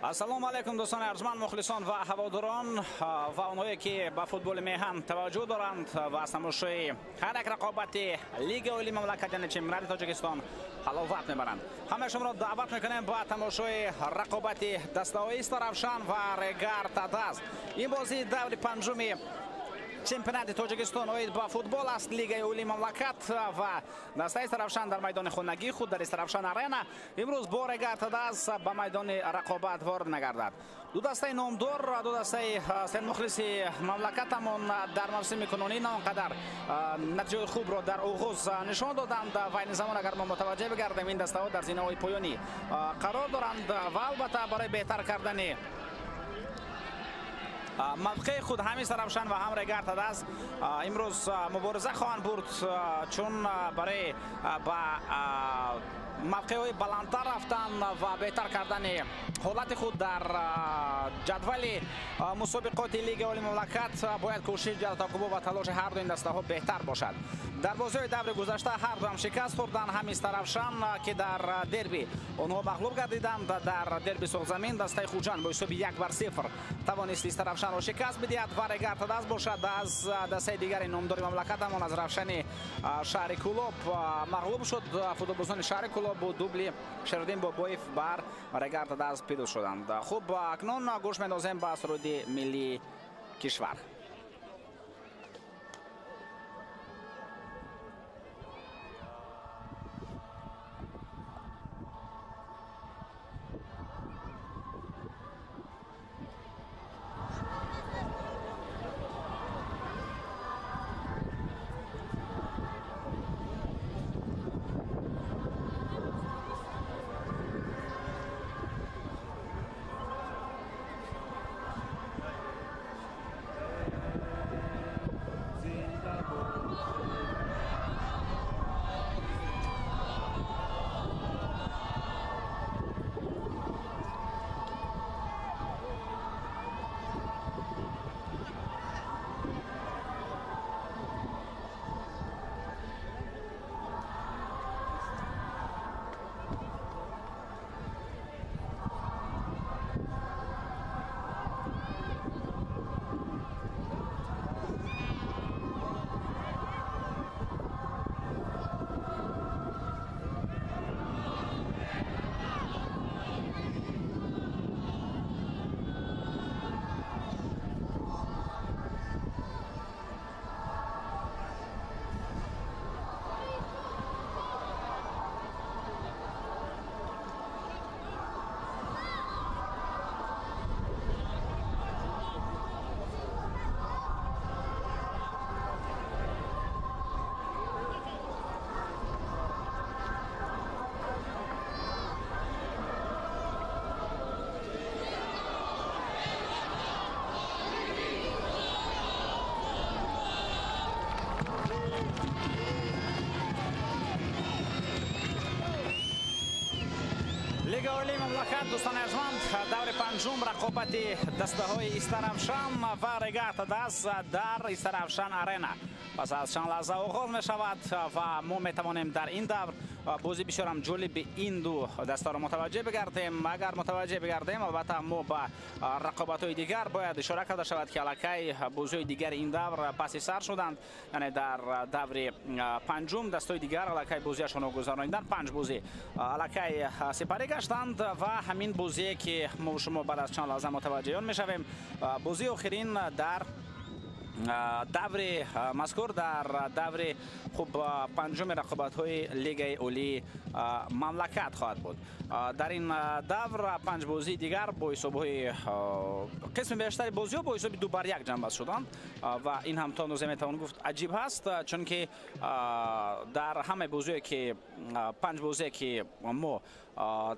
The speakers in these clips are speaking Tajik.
Ассалому алайкум дӯстони арҷманд, мухлисон ва ҳаводорон ва онҳое ки ба футболи меҳан таваҷҷӯҳ доранд ва аз тамошои ҳар як рақобати Лигаи Олии мамлакат, яъне чемпионати Тоҷикистон ҳаловат мебаранд. Ҳамаи шуморо даъват мекунем ба тамошои рақобати дастаҳои Истаравшан ва Регар Тадаз. Ин бозии даври панҷуми чемпионати Тоҷикистон оид ба футбол аст, Лигаи Олии мамлакат, ва дастаи Истаравшан дар майдони хонагии худ дар Истаравшан Арена имрӯз бо Регар Тадаз ба майдони рақобат ворид мегардад. Ду дастаи номдор, ду дастаи сермухлиси мамлакатамон дар мавсими кунунӣ на он қадар натиҷаи хубро дар оғоз нишон доданд ва ин замон агар мо мутаваҷҷеҳ бигардем, ин дастаҳо дар зинаҳои поёнӣ қарор доранд ва албатта барои беҳтар кардани мавқеи худ ҳам Истаравшан ва ҳам Регар Тадаз имрӯз мубориза хоҳанд бурд, чун барои ба мавқеъҳои баландтар рафтан ва беҳтар кардани ҳолати худ дар ҷадвали мусобиқоти Лигаи Олии мамлакат бояд кӯшиш, ҷалбтакубо ва талоши ҳар ду ин дастаҳо беҳтар бошад. Дар бозиҳои даври гузашта ҳар дуам шикаст хӯрданд, ҳам Истаравшан ки дар дерби онҳо мағлуб гардиданд, дар дерби Суғзамин дастаи Хуҷанд бо ҳисоби 1-0 тавонист Истаравшанро шикаст бидиҳад ва Регар Тадаз бошад аз дастаи дигари номдори мамлакатамон аз Равшани шаҳри Кӯлоб мағлуб шуд. Футболбозони шаҳри Кӯлоб бо дубли Шердин Бобоев бар Регар Тадаз пирӯз шуданд. Хуб, акнун гӯш мендозем ба суруди миллии кишвар. Лигаи Олии мамлакат, дӯстони арҷманд, даври панҷум рақобати дастаҳои Истаравшан ва Регар Тадаз дар Истаравшан Арена пас аз чанд лаҳза оғоз мешавад ва мо метавонем дар ин давр бозии бисёрам ҷолиби ин ду дастаро мутаваҷҷеҳ бигардем. Агар мутаваҷҷеҳ бигардем, албатта мо ба рақобатҳои дигар бояд ишора карда шавад, ки аллакай бозиҳои дигари ин давр паси сар шуданд, яъне дар даври панҷум дастаҳои дигар аллакай бозиашонро гузарониданд, 5 бозӣ аллакай сипарӣ гаштанд ва ҳамин бозие ки мо шумо баъд аз чанд лаҳза мутаваҷҷеҳон мешавем, бозии охирин дар даври мазкур, дар даври хуб панҷуми рақобатҳои Лигаи Олии мамлакат хоҳад буд. Дар ин давр 5 бозии дигар бо ҳисобҳои қисми бештари бозиҳо бо ҳисоби 2-1 ҷамъбаст шуданд ва ин ҳам то андозе метавон гуфт аҷиб ҳаст, чунки дар ҳамаи бозиҳое ки 5 бозие ки мо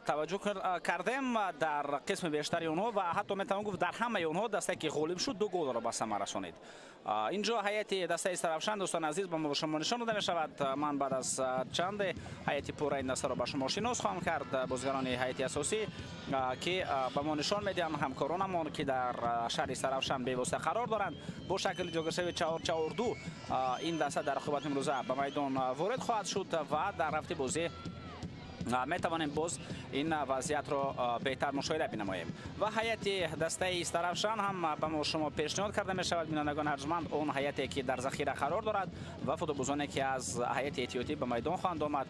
таваҷҷӯҳ кардем, дар қисми бештари онҳо ва ҳатто метавон гуфт дар ҳамаи онҳо дастае ки ғолиб шуд 2 голро ба самар расонид. Инҷо ҳайати дастаи Истаравшан, дӯстони азиз, ба шумо нишон дода мешавад. Ман баъд аз чанде ҳайати пурраи ин дастаро ба шумо шинос хоҳам кард. Бозигарони ҳайати асосӣ ки ба мо нишон медиҳанд ҳамкоронамон ки дар шаҳри Истаравшан бевосита қарор доранд, бо шакли ҷойгиршавии 4-4-2 ин даста дар рақобати имрӯза ба майдон ворид хоҳад шуд ва дар рафти бозӣ Метавонем боз ин вазъиятро беҳтар мушоҳида бинамоем ва ҳайати дастаи Истаравшан ҳам ба мо шумо пешниҳод карда мешавад. Бинандагони арҷманд, он ҳайате ки дар захира қарор дорад ва футболбозоне ки аз ҳайати эҳтиётӣ ба майдон хоҳанд омад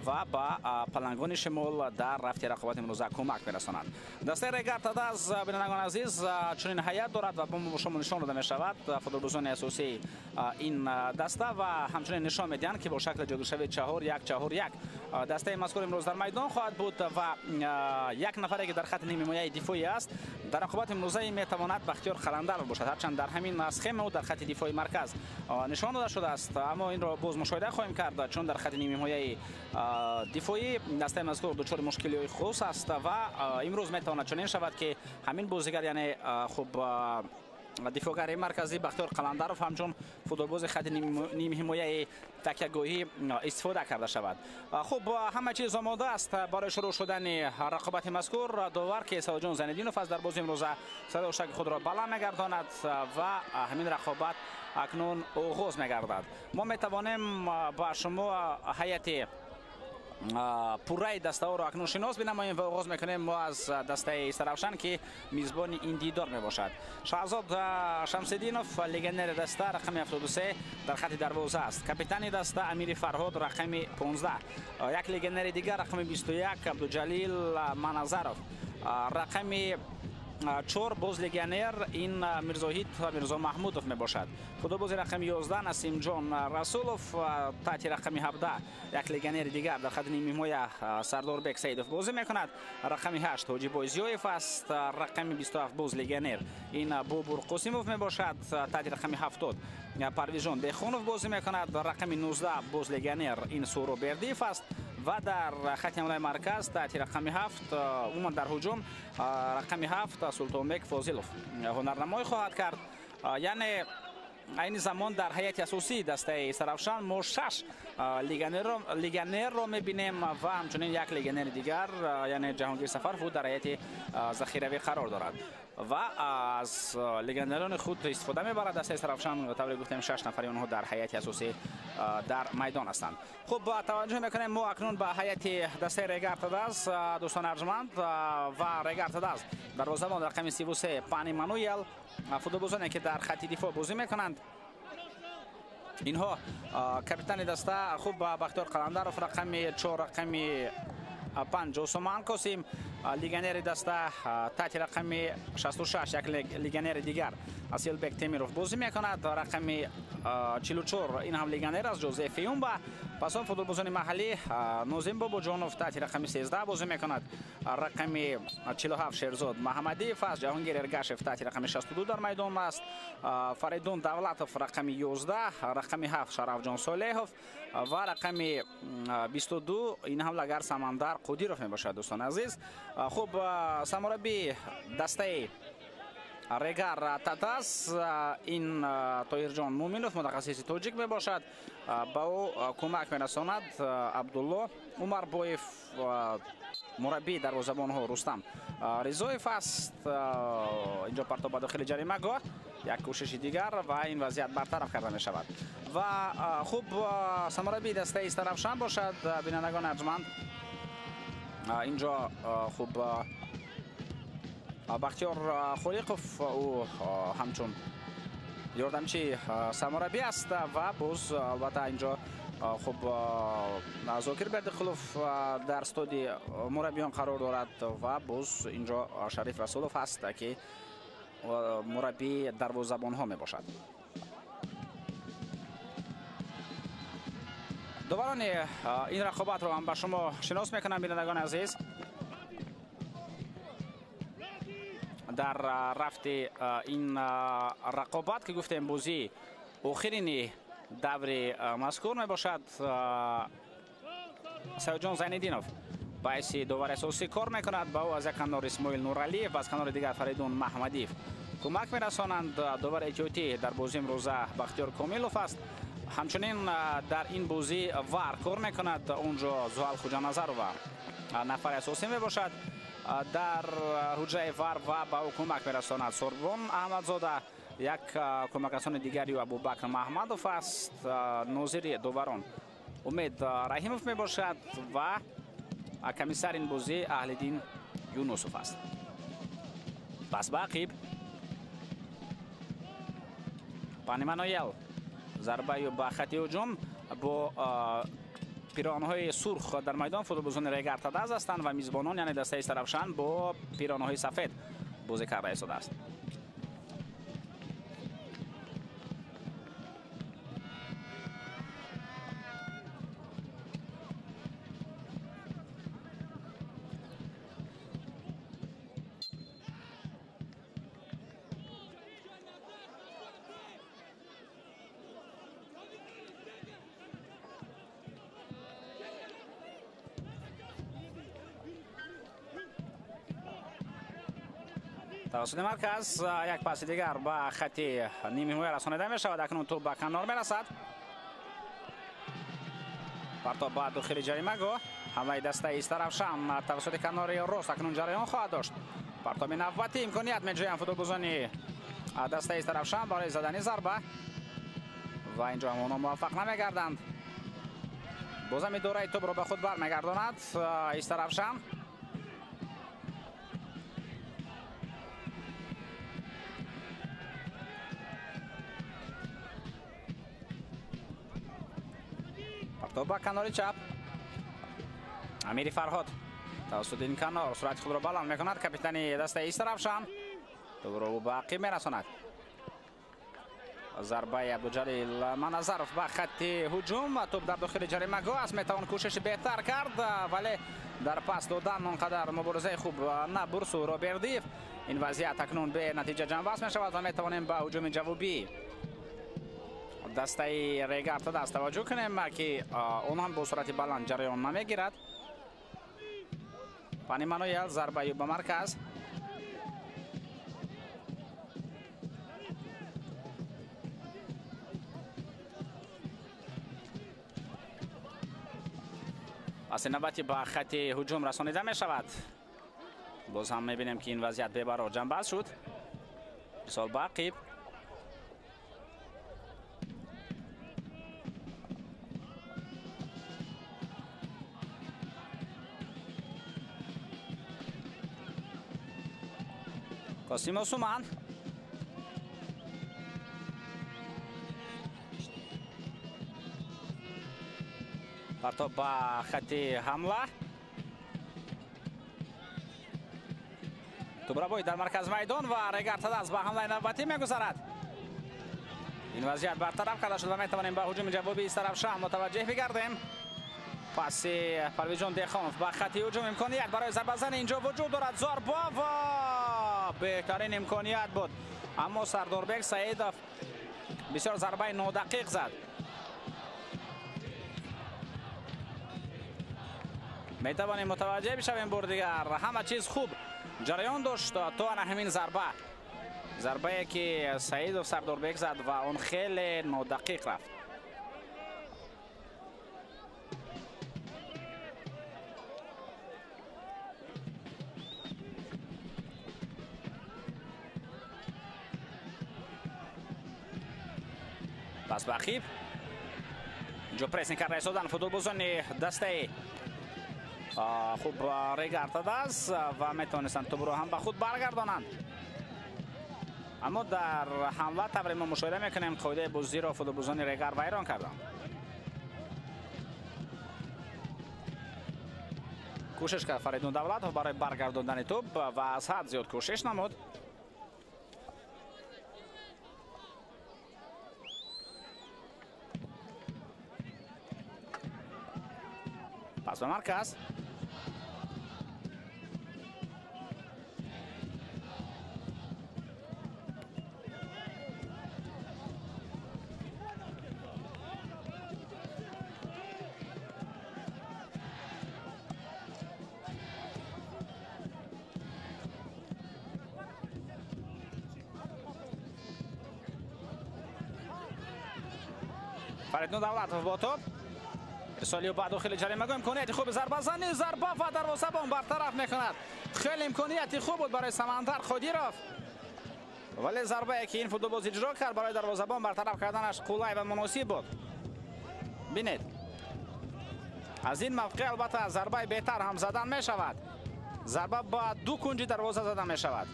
ва ба палангони шимол дар рафти рақобати имрӯза кӯмак мерасонанд. Дастаи Регар ТадАЗ, бинандагони азиз, чунин ҳайат дорад ва ба мо шумо нишон дода мешавад футболбозони асосии ин даста ва ҳамчунин нишон медиҳанд ки бо шакли ҷойгиршавии 4-1-4-1 дастаи мазкур имрӯз дар майдон хоҳад буд ва як нафаре ки дар хати нимҳимояи дифоӣ аст дар рақобати имрӯзаи метавонад Бахтиёр Қаландаров бошад. Ҳарчанд дар ҳамин схема ӯ дар хати дифои марказ нишон дода шудааст, аммо инро боз мушоҳида хоҳем кард, чун дар хати нимҳимояи дифоӣ дастаи мазкур дучори мушкилиҳои хос аст ва имрӯз метавонад чунин шавад ки ҳамин бозигар, яъне хуб дифоъгари марказӣ Бахтиёр Қаландаров ҳамчун футболбози хати нимҳимояи такягоҳӣ истифода карда шавад. Хуб, ҳама чиз омода аст барои шурӯъ шудани рақобати мазкур. Довар ки Саидҷон Зайниддинов аст дар бози имрӯза садои ҳушаки худро баланд мегардонад ва ҳамин рақобат акнун оғоз мегардад. Мо метавонем ба шумо ҳайати пурраи дастаҳоро акнун шинос бинамоем ва оғоз мекунем мо аз дастаи Истаравшан ки мизбони ин дидор мебошад. Шаҳзод Шамсиддинов, легионери даста, рақами 73 дар хати дарвоза аст. Капитани даста Амири Фарҳод, рақами 15. Як легионери дигар, рақами 21, Абдуҷалил Маназаров. Рақами 4 боз легионер ин Мирзоҳид Мирзо Маҳмудов мебошад. Футболбози рақами 11 Насимҷон Расулов, таҳти рақами 17 як легионери дигар дар хати нимҳимоя Сардорбек Саидов бозӣ мекунад. Рақами 8 Ҳоҷибой Зиёев аст. Рақами 27 боз легионер ин Бобур Қосимов мебошад. Таҳти рақами 70 Парвизҷон Бехонов бозӣ мекунад. Рақами 19 боз легионер ин Суро Бердиев аст ва дар хати ҳамлаи марказ таҳти рақами 7, умуман дар ҳуҷум рақами 7 Султонбек Фозилов ҳунарнамоӣ хоҳад кард. Яъне айни замон дар ҳайати асосии дастаи Истаравшан мо 6 легионерро мебинем ва ҳамчунин як легионери дигар, яъне Ҷаҳонгир Сафаров, дар ҳайати захиравӣ қарор дорад ва аз легионерони худ истифода мебарад дастаи Истаравшан. Тавре гуфтем, 6 нафари онҳо дар ҳайати асосӣ дар майдон ҳастанд. Хуб, таваҷҷӯҳ мекунем мо акнун ба ҳайати дастаи Регар ТадАЗ, дӯстони арҷманд, ва Регар ТадАЗ дарвозабон рақами 33 Пани Мануел, футболбозоне ки дар хати дифоъ бозӣ мекунанд инҳо капитани даста хуб Бахтиёр Қаландаров, рақами 4, рақами 5 Усмон Қосим, легионери даста таҳти рақами 66 як легионери дигар Асилбек Темиров бозӣ мекунад. Рақами 44 ин ҳам легионер аст Ҷозеф Юмба. Пас он футболбозони маҳаллӣ Нозим Бобоҷонов таҳти рақами 13 бозӣ мекунад. Рақами 47 Шерзод Маҳамадиев аст. Ҷаҳонгир Эргашев таҳти рақами 62 дар майдон аст. Фаридун Давлатов рақами 11, рақами 7 Шарафҷон Солеҳов ва рақами 22 ин ҳам лагар Самандар Қодиров мебошад. Дӯстони азиз, хуб, самурабби дастаи Регар ТадАЗ ин Тоҳирҷон Муминов, мутахассиси тоҷик мебошад. Ба ӯ кӯмак мерасонад Абдулло Умарбоев, мураббии дарвозабонҳо Рустам Ризоев аст. Инҷо партоб ба дохили ҷаримагоҳ, як кӯшиши дигар ва ин вазъият бартараф карда мешавад. Ва хуб, самураббии дастаи Истаравшан бошад, бинандагони арҷманд, инҷо хуб Бахтиёр Холиқов, ӯ ҳамчун ёрдамчи самураббӣ аст ва боз албатта инҷо хуб Зокир Бердиқулов дар студи мураббиён қарор дорад ва боз инҷо Шариф Расулов ҳаст ки мураббии дарвозабонҳо мебошад. Доварони ин рақобатро ҳам ба шумо шинос мекунам, бинандагони азиз. Дар рафти ин рақобат ки гуфтем бозии охирини даври мазкур мебошад, Саидҷон Зайниддинов ба ҳайси довари асосӣ кор мекунад. Ба ӯ аз як канор Исмоил Нуралиев ва аз канори дигар Фаридун Маҳмадиев кӯмак мерасонанд. Довари эҳтиётӣ дар бозии имрӯза Бахтиёр Комилов аст. Ҳамчунин дар ин бозӣ ВАР кор мекунад. Онҷо Зуҳал Хуҷаназарова нафари асосӣ мебошад. Дар ҳуҷраи ВАР ва ба ӯ кӯмак мерасонад Сорбон Аҳмадзода. Як кӯмакрасони дигари ӯ Абубакр Маҳмадов аст. Нозири доварон Умед Раҳимов мебошад ва Комиссар ин бозӣ Аҳлиддин Юнусов аст. Пас ба ақиб. Пани Мануэл зарбаю ба хати ҳуҷум бо пиронҳои сурх дар майдон футболбозони Регар Тадаз ҳастанд ва мизбонон, яъне дастаи Истаравшан, бо пиронҳои сафед бозӣ карда истодааст. Тавассути марказ як паси дигар ба хати нимҳимоя расонида мешавад. Акнун тӯб ба канор мерасад. Партоб ба дохили ҷаримагоҳ. Ҳамлаи дастаи Истаравшан тавассути канори рост акнун ҷараён хоҳад дошт. Партоби навбатӣ имконият меҷӯянд футболбозони дастаи Истаравшан барои задани зарба ва инҷо ҳам онҳо муваффақ намегарданд. Бозам идораи тӯбро ба худ бармегардонад Истаравшан. Партоб ба канори чап. Амири Фарҳод тавассути ин канор суръати худро баланд мекунад. Капитани дастаи Истаравшан тӯбро ба ақиб мерасонад. Зарбаи Абдуҷалил Маназаров ба хатти ҳуҷум. Тӯб дар дохили ҷаримагоҳ аст. Метавон кӯшиши беҳтар кард, вале дар пас додан он қадар муборизаи хуб набурд Суҳробердиев. Ин вазъият акнун бе натиҷа ҷамъбаст мешавад ва метавонем ба ҳуҷуми ҷавобӣ дастаи Регар Тадаз таваҷҷӯҳ кунем, ки он ҳам бо суръати баланд ҷараён намегирад. Пани Мануэл зарбаю ба марказ. Паси навбати ба хати ҳуҷум расонида мешавад. Боз ҳам мебинем, ки ин вазъият бебарор ҷамъбаст шуд. Мисол ба ақиб. Қосим Осуман. Партоб ба хати ҳамла. Тӯбрабои дар марказ майдон ва Регар Тадаз ба ҳамлаи навбатӣ мегузарад. Ин вазъият бартараф карда шуд ва метавонем ба ҳуҷуми ҷавобии Истаравшан мутаваҷҷеҳ бигардем. Паси Парвизҷон Деҳқонов ба хати ҳуҷум. Имконият барои зарбазани инҷо вуҷуд дорад. Зарба ва беҳтарин имконият буд, аммо Сардорбек Саидов бисёр зарбаи нодақиқ зад. Метавонем мутаваҷҷеҳ бишавем бор дигар. Ҳама чиз хуб ҷараён дошт то ана ҳамин зарба. Зарбае ки Саидов Сардорбек зад ва он хеле нодақиқ рафт. Пас ба ақиб. Инҷо прессинг карда истодан футболбозони дастаи хуб Регар Тадаз ва метавонистанд тӯбро ҳам ба худ баргардонанд. Аммо дар ҳамла тавре мо мушоҳида мекунем, қоидаи бозиро футболбозони Регар вайрон карданд. Кӯшиш кард Фаридун Давлатов барои баргардондани тӯб ва аз ҳад зиёд кӯшиш намуд. Пас ба марказ. Фаридун Давлатов бо тӯб. Ирсоли ба дохили ҷаримагоҳ. Имконияти хуби зарбазанӣ, зарба ва дарвозабон бартараф мекунад. Хеле имконияти хуб буд барои Самандар Қодиров, вале зарбае ки ин футболбоз иҷро кард барои дарвозабон бартараф карданаш қулай ва муносиб буд. Бинед, Аз ин мавқеъ албатта зарбаи беҳтар ҳам задан мешавад. Зарба ба ду кунҷи дарвоза зада мешавад.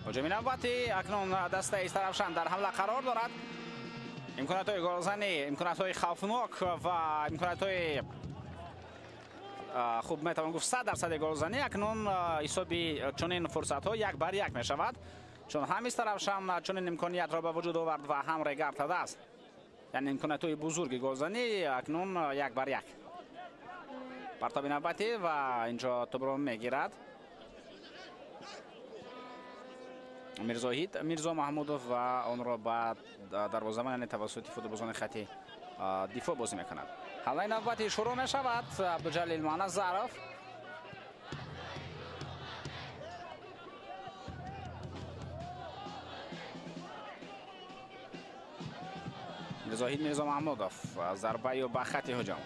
Ҳуҷуми навбатӣ акнун дастаи Истаравшан дар ҳамла қарор дорад. Имкониятҳои голзанӣ, имкониятҳои хавфнок ва имкониятҳои хуб метавон гуфт 100% голзанӣ. Акнун ҳисоби чунин фурсатҳо 1-1 мешавад, чун ҳам Истаравшан чунин имкониятро ба вуҷуд овард ва ҳам Регар ТадАЗ. Яъне имкониятҳои бузурги голзанӣ акнун 1-1. Партоби навбатӣ ва инҷо тӯбро мегирад Мирзоҳид Мирзо Маҳмудов ва онро ба дарвозабон, яъне тавассути футболбозони хати дифоъ бозӣ мекунад. Ҳамлаи навбатӣ шурӯъ мешавад. Абдуҷалил Маназаров Мирзоҳид Мирзо Маҳмудов зарбаю ба хати ҳуҷум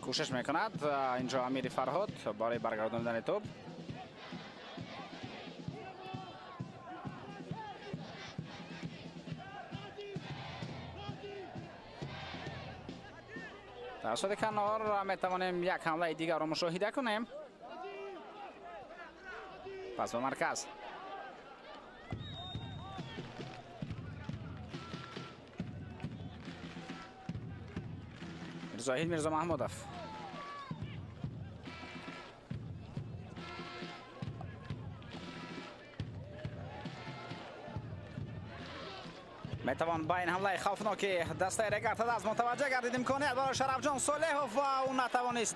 кӯшиш мекунад. Инҷо Амири Фарҳод барои баргардонидани тӯб. Тавассути канор метавонем як ҳамлаи дигарро мушоҳида кунем. Пас ба марказ. Мирзоҳид Мирзо Маҳмудов. Метавон ба ин ҳамлаи хавфноки дастаи Регар ТадАЗ мутаваҷҷеҳ гардид. Имконият барои Шарафҷон Солеҳов ва ӯ натавонист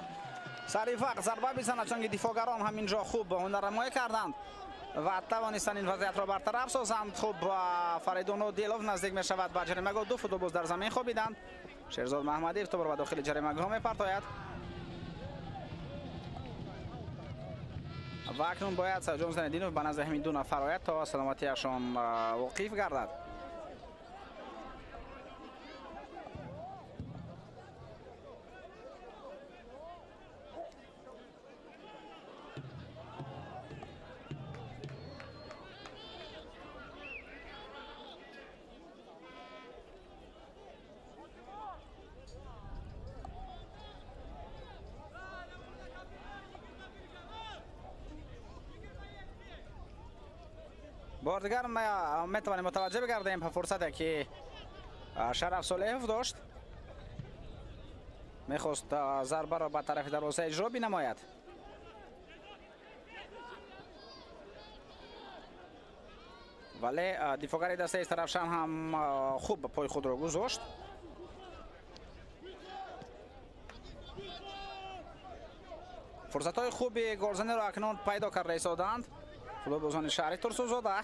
сари вақт зарба бизанад, чунки дифоъгарон ҳам инҷо хуб ҳунарнамоӣ карданд ва тавонистанд ин вазъиятро бартараф созанд. Хуб, Фаридун Одилов наздик мешавад ба ҷаримагоҳ. Ду футболбоз дар замин хобиданд. Шерзод Маҳмадиев тӯбро ба дохили ҷаримагоҳ мепартояд ва акнун бояд Саидҷон Зайниддинов ба назди ҳамин ду нафар ояд то саломатиашон воқиф гардад. Бор дигар метавонем мутаваҷҷеҳ бигардем ба фурсате ки Шараф Солеҳов дошт. Мехост зарбаро ба тарафи дарвоза иҷро бинамояд. Вале дифоъгари дастаи Истаравшан ҳам хуб пои худро гузошт. Фурсатҳои хуби голзаниро акнун пайдо карда истоданд футболбозони шаҳри Турсунзода.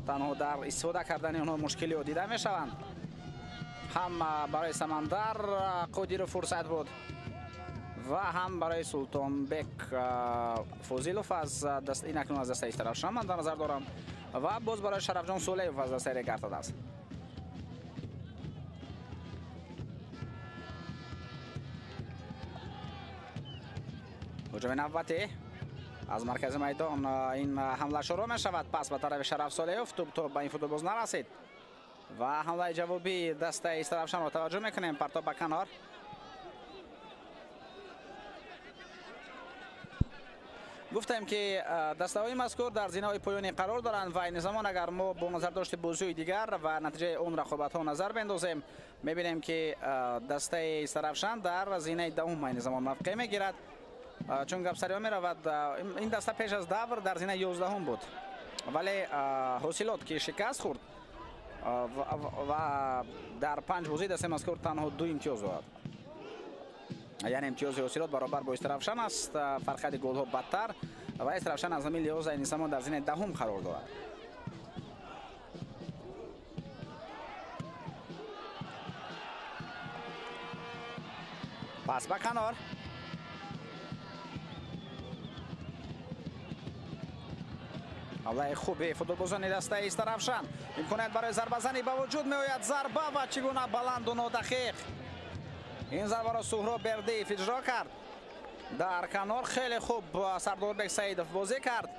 Танҳо дар истифода кардани онҳо мушкилиҳо дида мешаванд. Ҳам барои Самандар Қодиров фурсат буд ва ҳам барои Султонбек Фозилов аз даст ин акнун аз дастаи Истаравшан ман дар назар дорам ва боз барои Шарафҷон Солеев аз дастаи Регар ТадАЗ. Ҳуҷуми навбатӣ аз маркази майдон ин ҳамла шурӯъ мешавад. Пас ба тарафи Шараф Солеҳов тӯб то ба ин футболбоз нарасид ва ҳамлаи ҷавобии дастаи Истаравшанро таваҷҷӯҳ мекунем. Партоб ба канор. Гуфтем ки дастаҳои мазкур дар зинаҳои поёнӣ қарор доранд ва айни замон агар мо бо назардошти бозиҳои дигар ва натиҷаи он рақобатҳо назар бендозем, мебинем ки дастаи Истаравшан дар зинаи даҳум айни замон мавқеъ мегирад. Чун гап сари он меравад, ин даста пеш аз давр дар зинаи 11 буд, вале ҳосилот ки шикаст хӯрд ва дар 5 бозии дастаи мазкур танҳо 2 имтиёз дорад. Яъне имтиёзи ҳосилот баробар бо Истаравшан аст, фарқияти голҳо бадтар ва Истаравшан аз ҳамин лиҳоз айни замон дар зинаи даҳум қарор дорад. Пас ба канор. Ҳамлаи хуби футболбозони дастаи Истаравшан. Имконият барои зарбазанӣ ба вуҷуд меояд. Зарба ва чӣ гуна баланду нодақиқ. Ин зарбаро Суҳроб Бердиев иҷро кард. Дар канор хеле хуб Сардорбек Саидов бозӣ кард.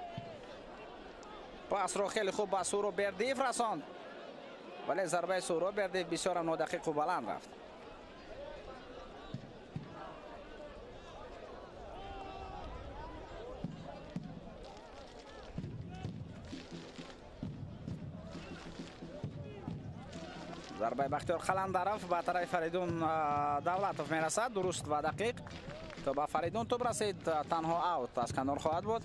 Пасро хеле хуб ба Суҳроб Бердиев расонд. Вале зарбаи Суҳроб Бердиев бисёр нодақиқу баланд рафт. Зарбаи Бахтиёр Қаландаров ба тарафи Фаридун Давлатов мерасад, дуруст ва дақиқ. То ба Фаридун тӯб расид, танҳо аут аз канор хоҳад буд.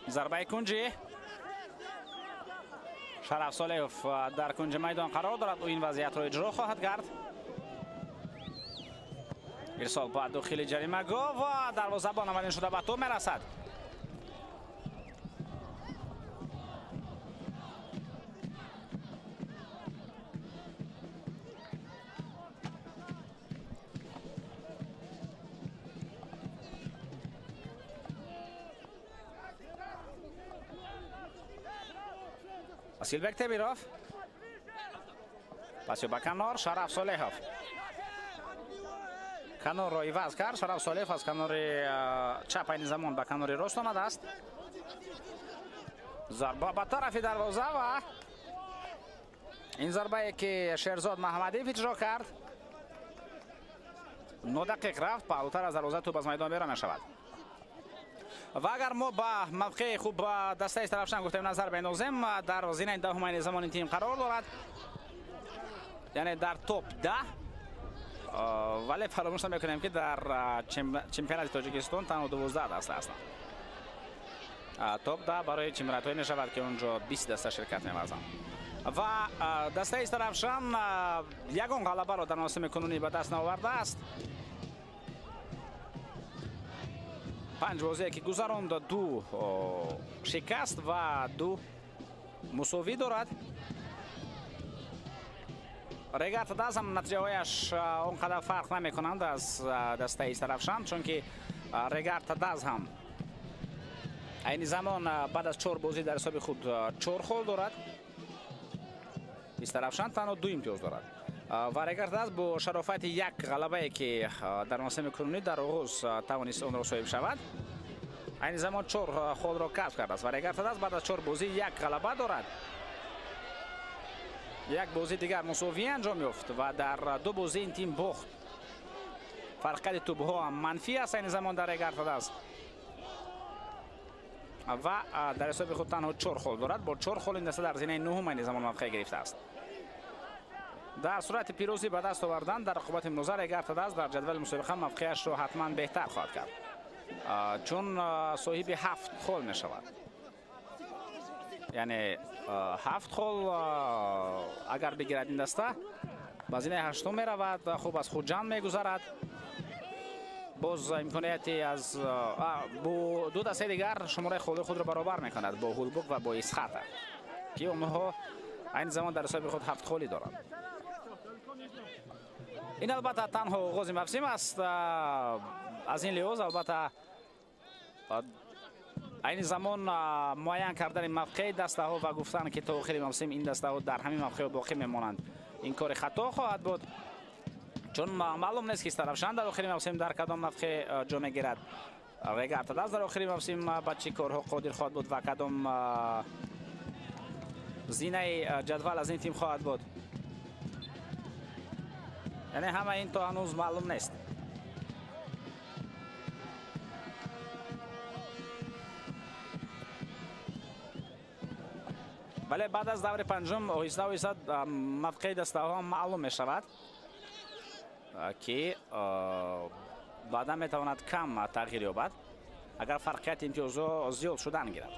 Зарбаи кунҷи Шараф Солеҳов дар кунҷи майдон қарор дорад. Ӯ ин вазъиятро иҷро хоҳад кард. Ирсол ба дохили ҷаримагоҳ ва дарвозабон аввалин шуда ба тӯб мерасад. Асилбек Тебиров пасё ба канор. Шараф Солеҳов канорро иваз кард. Шараф Солеҳов аз канори чап айни замон ба канори рост омадааст. Зарба ба тарафи дарвоза ва ин зарбае ки Шерзод Маҳмадиев иҷро кард нодақиқ рафт, паҳлӯтар аз дарвоза тӯб аз майдон берун мешавад. Ва агар мо ба мавқеи хуб ба дастаи Истаравшан гуфтем назар бендозем, дар зинаи даҳум айни замон ин тим қарор дорад, яъне дар топ 10. Вале фаромӯш намекунем, ки дар чемпионати Тоҷикистон танҳо 12 даста ҳастанд. Топ 10 барои чемпионатҳое мешавад, ки онҷо 20 даста ширкат меварзанд. Ва дастаи Истаравшан ягон ғалабаро дар мавсими кунунӣ ба даст наовардааст. 5 бозие ки гузаронд, 2 шикаст ва 2 мусовӣ дорад. Регар ТадАЗ ҳам натиҷаҳояш он қадар фарқ намекунанд аз дастаи Истаравшан, чунки Регар ТадАЗ ҳам айни замон баъд аз 4 бозӣ дар ҳисоби худ 4 хол дорад. Истаравшан танҳо 2 имтиёз дорад. Ва Регар ТадАЗ бо шарофати як ғалабае, ки дар мавсими кунунӣ дар оғоз тавонист онро соҳиб шавад, айни замон 4 холро касб кардааст. Ва Регар ТадАЗ баъд аз 4 бозӣ як ғалаба дорад. Як бозӣ дигар мусовӣ анҷом ёфт ва дар 2 бозӣ ин тим бохт. Фарқияти тӯбҳо ҳам манфӣ аст айни замон дар Регар ТадАЗ ва дар ҳисоби худ танҳо 4 хол дорад. Бо 4 хол ин даста дар зинаи нуҳум айни замон мавқеъ гирифтааст. Дар сурати пирӯзӣ ба даст овардан дар рақобати имрӯза Регар ТадАЗ дар ҷадвали мусобиқа мавқеашро ҳатман беҳтар хоҳад кард, чун соҳиби 7 хол мешавад. Яъне 7 хол агар бигирад ин даста ба зинаи ҳаштум меравад, хуб аз Хуҷанд мегузарад. Боз имконияти аз бо 2 дастаи дигар шумораи холҳои худро баробар мекунад, бо Ҳулбук ва бо Исхата, ки онҳо айни замон дар ҳисоби худ 7 холӣ доранд. Ин албатта танҳо оғози мавсим аст. Аз ин лиҳоз албатта айни замон муайян кардани мавқеи дастаҳо ва гуфтан, ки то охири мавсим ин дастаҳо дар ҳамин мавқеъ боқӣ мемонанд, ин кори хато хоҳад буд, чун маълум нест, ки Истаравшан дар охири мавсим дар кадом мавқеъ ҷо мегирад. Регар ТадАЗ дар охири мавсим ба чӣ корҳо қодир хоҳад буд ва кадом зинаи ҷадвал аз ин тим хоҳад буд. Яъне ҳама ин то ҳанӯз маълум нест. Вале баъд аз даври панҷум оҳиста оҳиста мавқеи дастаҳо маълум мешавад, ки баъдан метавонад кам тағйир ёбад, агар фарқияти имтиёзҳо зиёд шудан гирад.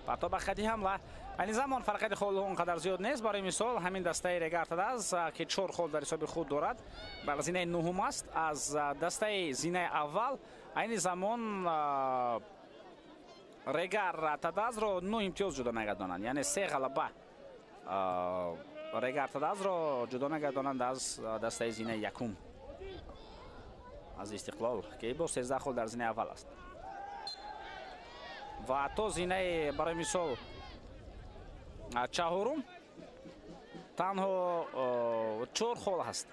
Партоб ба хати ҳамла. Айни замон фарқияти холҳо он қадар зиёд нест. Барои мисол ҳамин дастаи Регар ТадАЗ, ки 4 хол дар ҳисоби худ дорад, бар зинаи нуҳум аст. Аз дастаи зинаи аввал айни замон Регар ТадАЗро 9 имтиёз ҷудо мегардонанд, яъне 3 ғалаба Регар ТадАЗро ҷудо мегардонанд аз дастаи зинаи якум, аз Истиқлол, ки бо 13 хол дар зинаи аввал аст. Ва то зинаи, барои мисол, чаҳорум танҳо 4 хол ҳаст.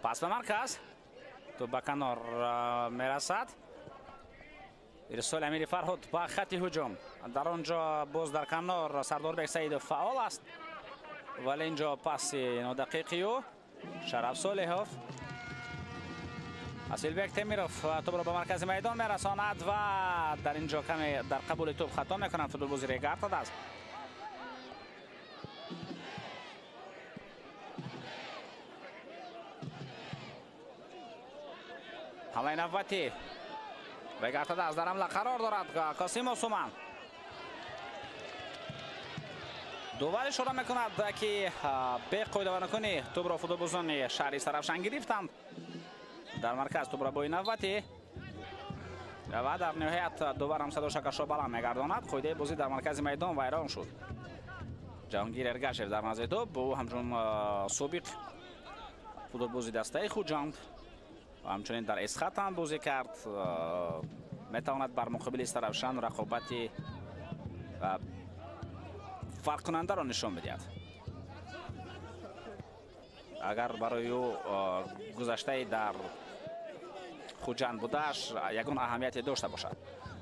Пас ба марказ, тӯп ба канор мерасад. Ирсоли Амири Фарҳод ба хати ҳуҷум. Дар он ҷо боз дар канор Сардорбек Саидов фаъол аст, вале ин ҷо паси нодақиқи ӯ. Шараф Солиҳов, Асилбек Темиров тӯпро ба маркази майдон мерасонад ва дар ин ҷо каме дар қабули тӯп хато мекунанд футболбози Регар ТадАЗ. ҳамлаи навбатӣ Регар ТадАЗ дар ҳамла қарор дорад. Қосимов Суман довар ишора мекунад, ки беқоидавайронкунӣ тӯбро футболбозони шаҳри Истаравшан гирифтанд. Дар марказ тӯбро бои навбатӣ ва дар ниҳоят довар ҳам садо шакашро баланд мегардонад. Қоидаи бозӣ дар маркази майдон вайрон шуд. Ҷаҳонгир Эргашев дар назди тӯб, ӯ ҳамчун собиқ футболбози дастаи Хуҷанд ва ҳамчунин дар Эсхат ҳам бозӣ кард, метавонад бар муқобили Истаравшан рақобати фарқкунандаро нишон бидиҳад. Агар барои ӯ гузаштаи дар Хуҷанд будааш ягон аҳамияте дошта бошад.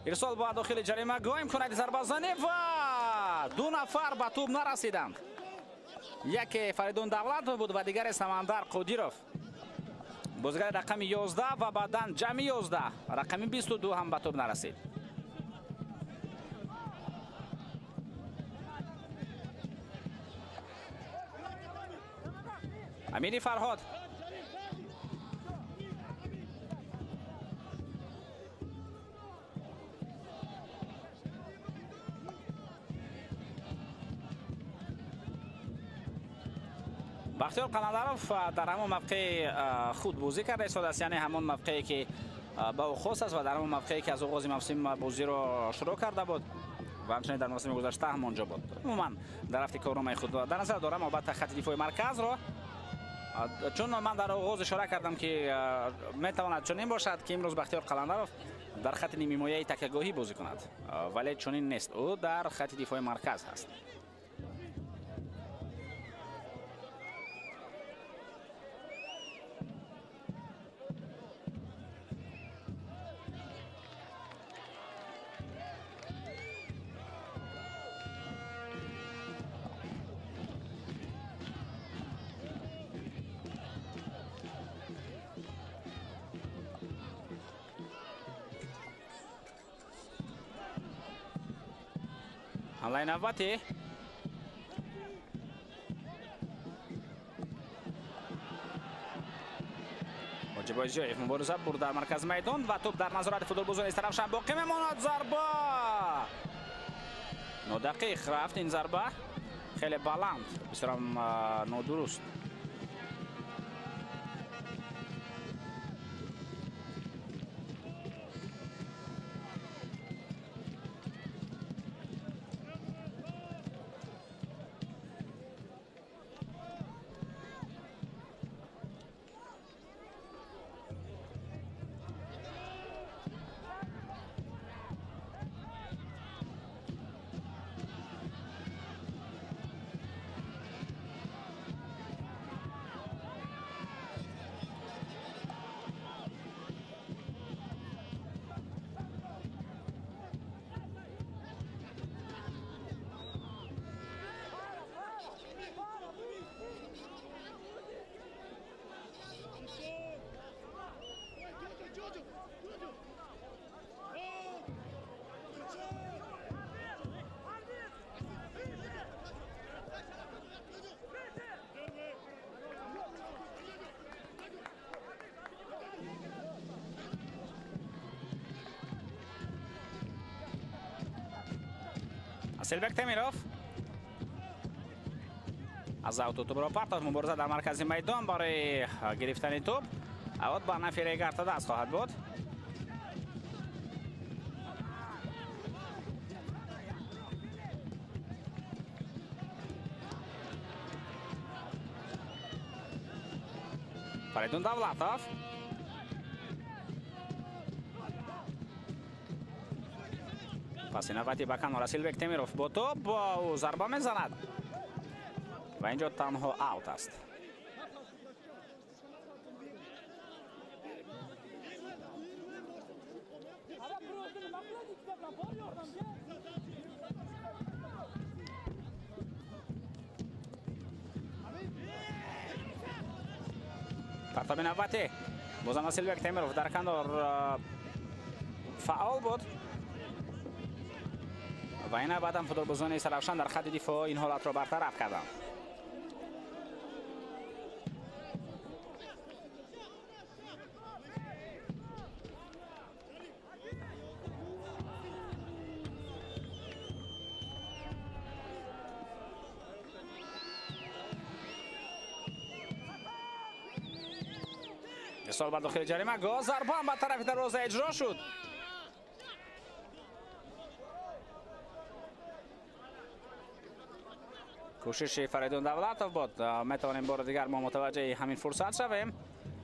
Ирсол ба дохили ҷаримагоҳ, имконияти зарбазанӣ ва 2 нафар ба тӯб нарасиданд. Яке Фаридун Давлатов буд ва дигаре Самандар Қодиров. Бозигари рақами 11 ва баъдан ҷамъи 11 рақами 22 ҳам ба тӯб нарасид. Амири Фарҳод Бахтиёр Қаландаров дар ҳамон мавқеи худ бозӣ карда истодааст, яъне ҳамон мавқее ки ба ӯ хос аст ва дар ҳамон мавқее ки аз оғози мавсим бозиро шурӯъ карда буд ва ҳамчунин дар мавсими гузашта ҳамон ҷо буд. Умуман дар рафти корномаи худ дар назар дорам албатта хати дифои марказро, чун ман дар оғоз ишора кардам ки метавонад чунин бошад ки имрӯз Бахтиёр Қаландаров дар хати нимҳимояи такягоҳӣ бозӣ кунад, вале чунин нест, ӯ дар хати дифои марказ ҳаст. ҳамлаи навбатӣ Ҳоҷибой Зиёев мубориза бурд дар маркази майдон ва тӯп дар назорати футболбозони Истаравшан боқӣ мемонад. Зарба нодақиқ рафт, ин зарба хеле баланд, бисёрам нодуруст. Асилбек Темиров аз аут тӯбро партофт. Мубориза дар маркази майдон барои гирифтани тӯб. Аут ба нафи Регар ТадАЗ хоҳад буд. Фаридун Давлатов. Паси навбати ба канор Асилбек Темиров бо тӯб ӯ зарба мезанад ва инҷо танҳо аут аст. Партоби навбатӣ бозам Асилбек Темиров дар канор фаъол буд ва ин навбатам футболбозони Сарафшан дар хатти дифоъ ин ҳолатро бартараф карданд. ارسال بر داخل جریمه، گاه ضربه هم به طرف دروازه اجرا شد. کوشش فریدون دولتов بود. میتوانیم بار دیگر ما متوجه همین فرصت شویم،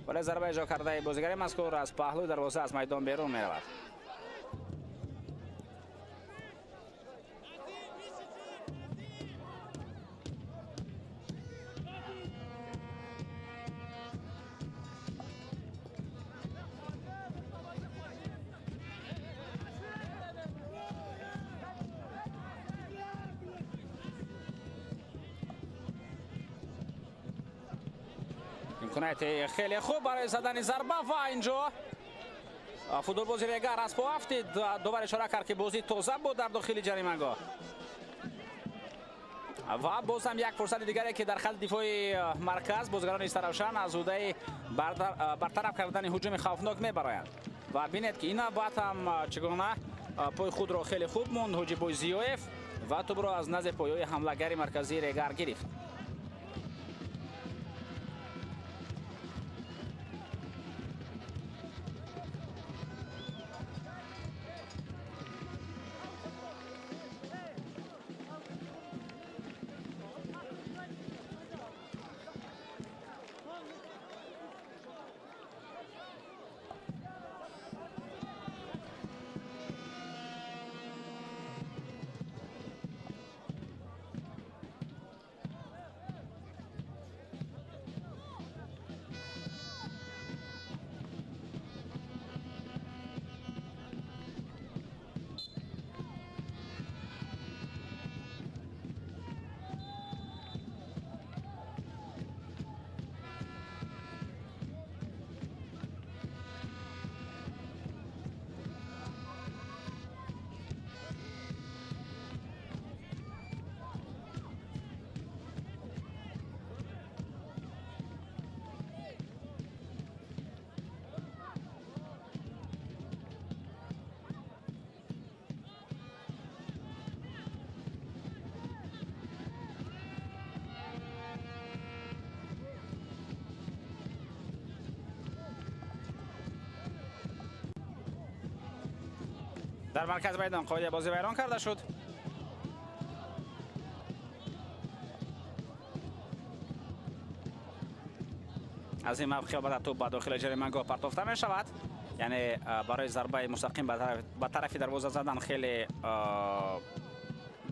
ولی ضربه اجرا کرده بازیگر مذکور از پهلوی دروازه از میدان بیرون میرود. امکانات خیلی خوب برای زدن ضربه و اینجا فوتبالبازی رگر از پا افتید. دوباره اشاره کرد که بازی تازه بود در داخل جریمه‌گاه و باز هم یک فرصت دیگری که در خط دفاعی مرکز بازیگران استراوشان از عهده برطرف کردن هجوم خوفناک میبرایند و ببینید که این بعد هم چگونه پای خود را خیلی خوب موند حجیبوی زیایف و توپ را از نزد پایهای حمله‌گر مرکزی رگر گرفت. در مرکز میدان قاعده بازی ویران کرده شد. از این موقع بعد توپ به داخل جریمه‌گاه پرتافته می شود، یعنی برای ضربه مستقیم به طرف دروازه زدن خیلی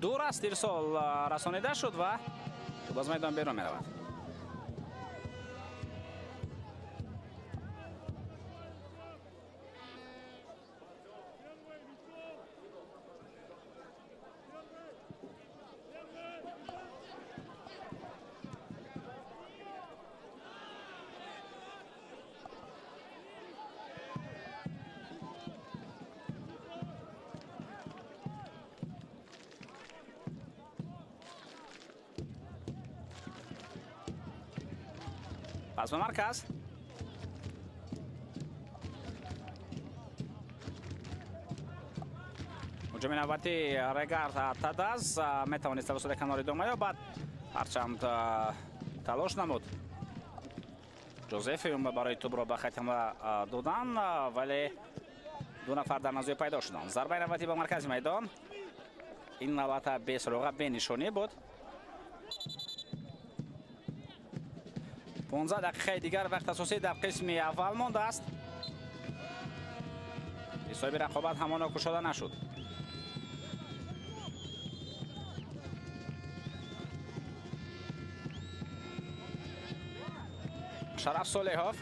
دور است. ارسال رسانیده شد و توپ از میدان بیرون می رود. پس به مرکز Ҳуҷуми навбати Регар Тадаз метавонист тавассути канор идома ёбад, ҳарчанд талош намуд Ҷозеф Юмба барои тӯбро ба хати ҳамла додан, вале ду нафар дар назди пайдо шуданд. Зарбаи навбатӣ ба маркази майдон. Ин навбата бесуроға, бенишонӣ буд. 15 дақиқаи дигар вақт асосӣ дар қисми аввал мондааст. Ҳисоби рақобат ҳамоно кушода нашуд. Шараф Солеҳов,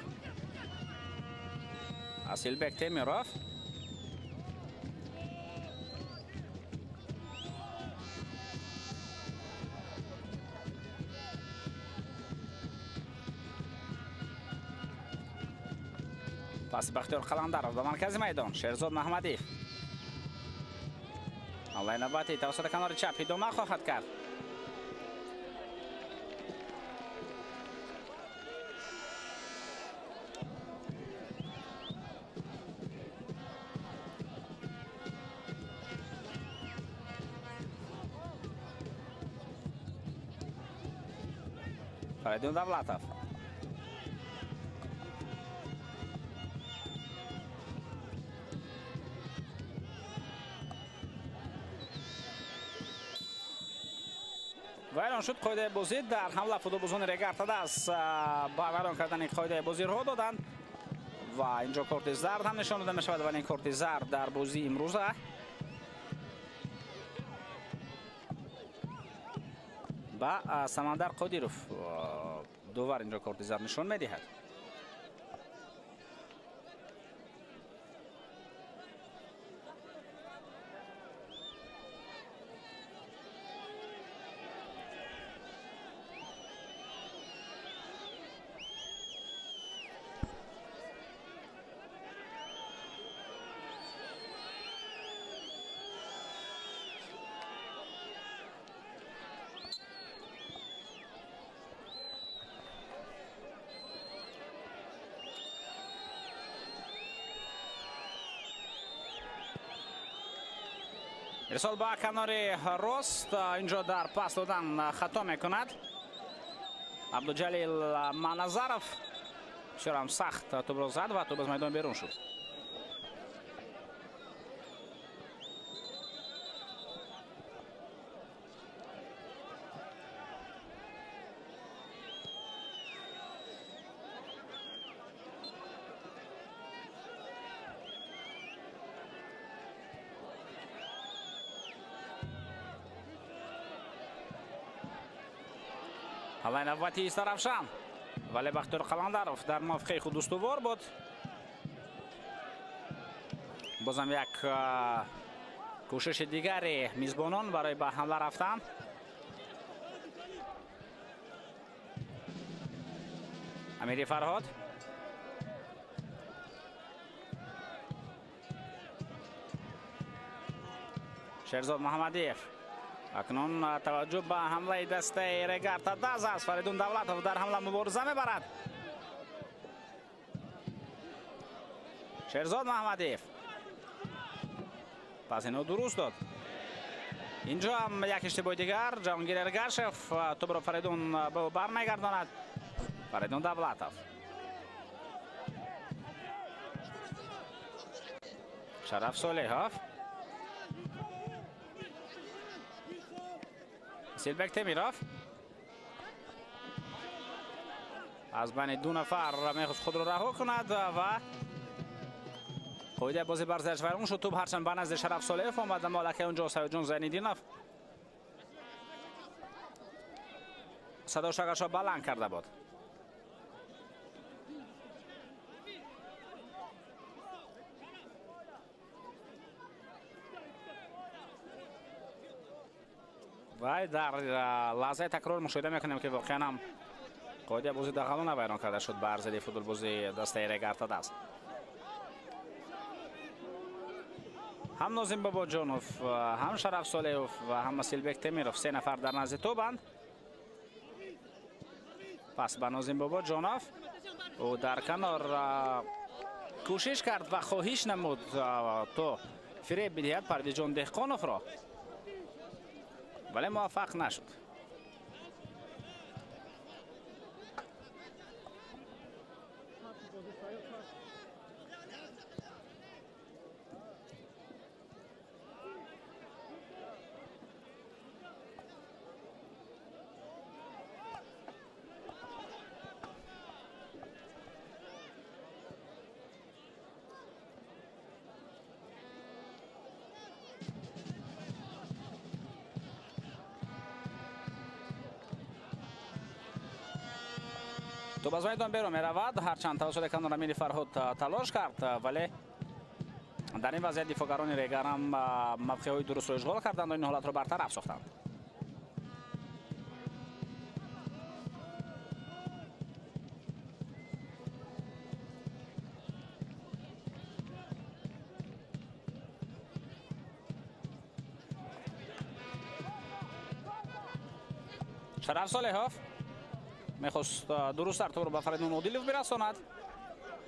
Асилбек Темиров, пас Бахтиёр Қаландаров ба маркази майдон. Шерзод Маҳмадиев. Ҳамлаи навбатӣ тавассути канори чап идома хоҳад кард. Фаридун Давлатов. Вайрон шуд қоидаи бозӣ. Дар ҳамла футболбозони Регар Тадаз ба вайрон кардани қоидаи бозӣ роҳ доданд ва инҷо корти зард ҳам нишон дода мешавад, вале ин корти зард дар бозии имрӯза ба Самандар Қодиров довар инҷо корти зард нишон медиҳад. Ирсол ба канори рост, инҷо дар пас додан хато мекунад Абдуҷалил Маназаров. Бисёрам сахт тӯбро зад ва тӯб аз майдон берун шуд. Ҳамлаи навбати Истаравшан, вале Бахтиёр Қаландаров дар мавқеи худ устувор буд. Бозам як кӯшиши дигари мизбонон барои ба ҳамла рафтан. Амири Фарҳод. Шерзод Муҳаммадиев. Акнун таваҷҷӯҳ ба ҳамлаи дастаи Регар Тадаз аст. Фаридун Давлатов дар ҳамла мубориза мебарад. Шерзод Маҳмадиев пас ино дуруст дод. Инҷо ҳам як иштибоҳи дигар. Ҷаҳонгир Эргашев тӯбро Фаридун бармегардонад. Фаридун Давлатов. Шараф Солеҳов. Силбек Темиров аз байни ду нафар мехост худро раҳо кунад ва қоидаи бозӣ бар зераш вайрон шуд. Тӯб ҳарчанд ба назди Шараф Солеҳов омад, аммо аллакай онҷо Саидҷон Зайниддинов садошагашро баланд карда буд. Вай дар лаҳзаи такрор мушоҳида мекунем, ки воқеан ҳам қоидаи бозӣ дағалона вайрон карда шуд бар зидди футболбози дастаи Регар Тадаз. Ҳам Нозим Бобоҷонов, ҳам Шараф Солеҳов ва ҳам Асилбек Темиров се нафар дар назди тӯбанд. Пас ба Нозим Бобоҷонов, ӯ дар канор кӯшиш кард ва хоҳиш намуд то фиреб бидиҳад Парвизҷон Деҳқоновро, вале муваффақ нашуд. Топ аз майдон берун меравад, ҳарчанд тавассути Канорамини Фарҳод талош кард, вале дар ин вазъият дифоъгарони Регар ҳам мавқеъҳои дурустро ишғол карданд ва ин ҳолатро бартараф сохтанд. Шараф Солеҳов мехост дурусттар топро ба Фаридун Одилов бирасонад.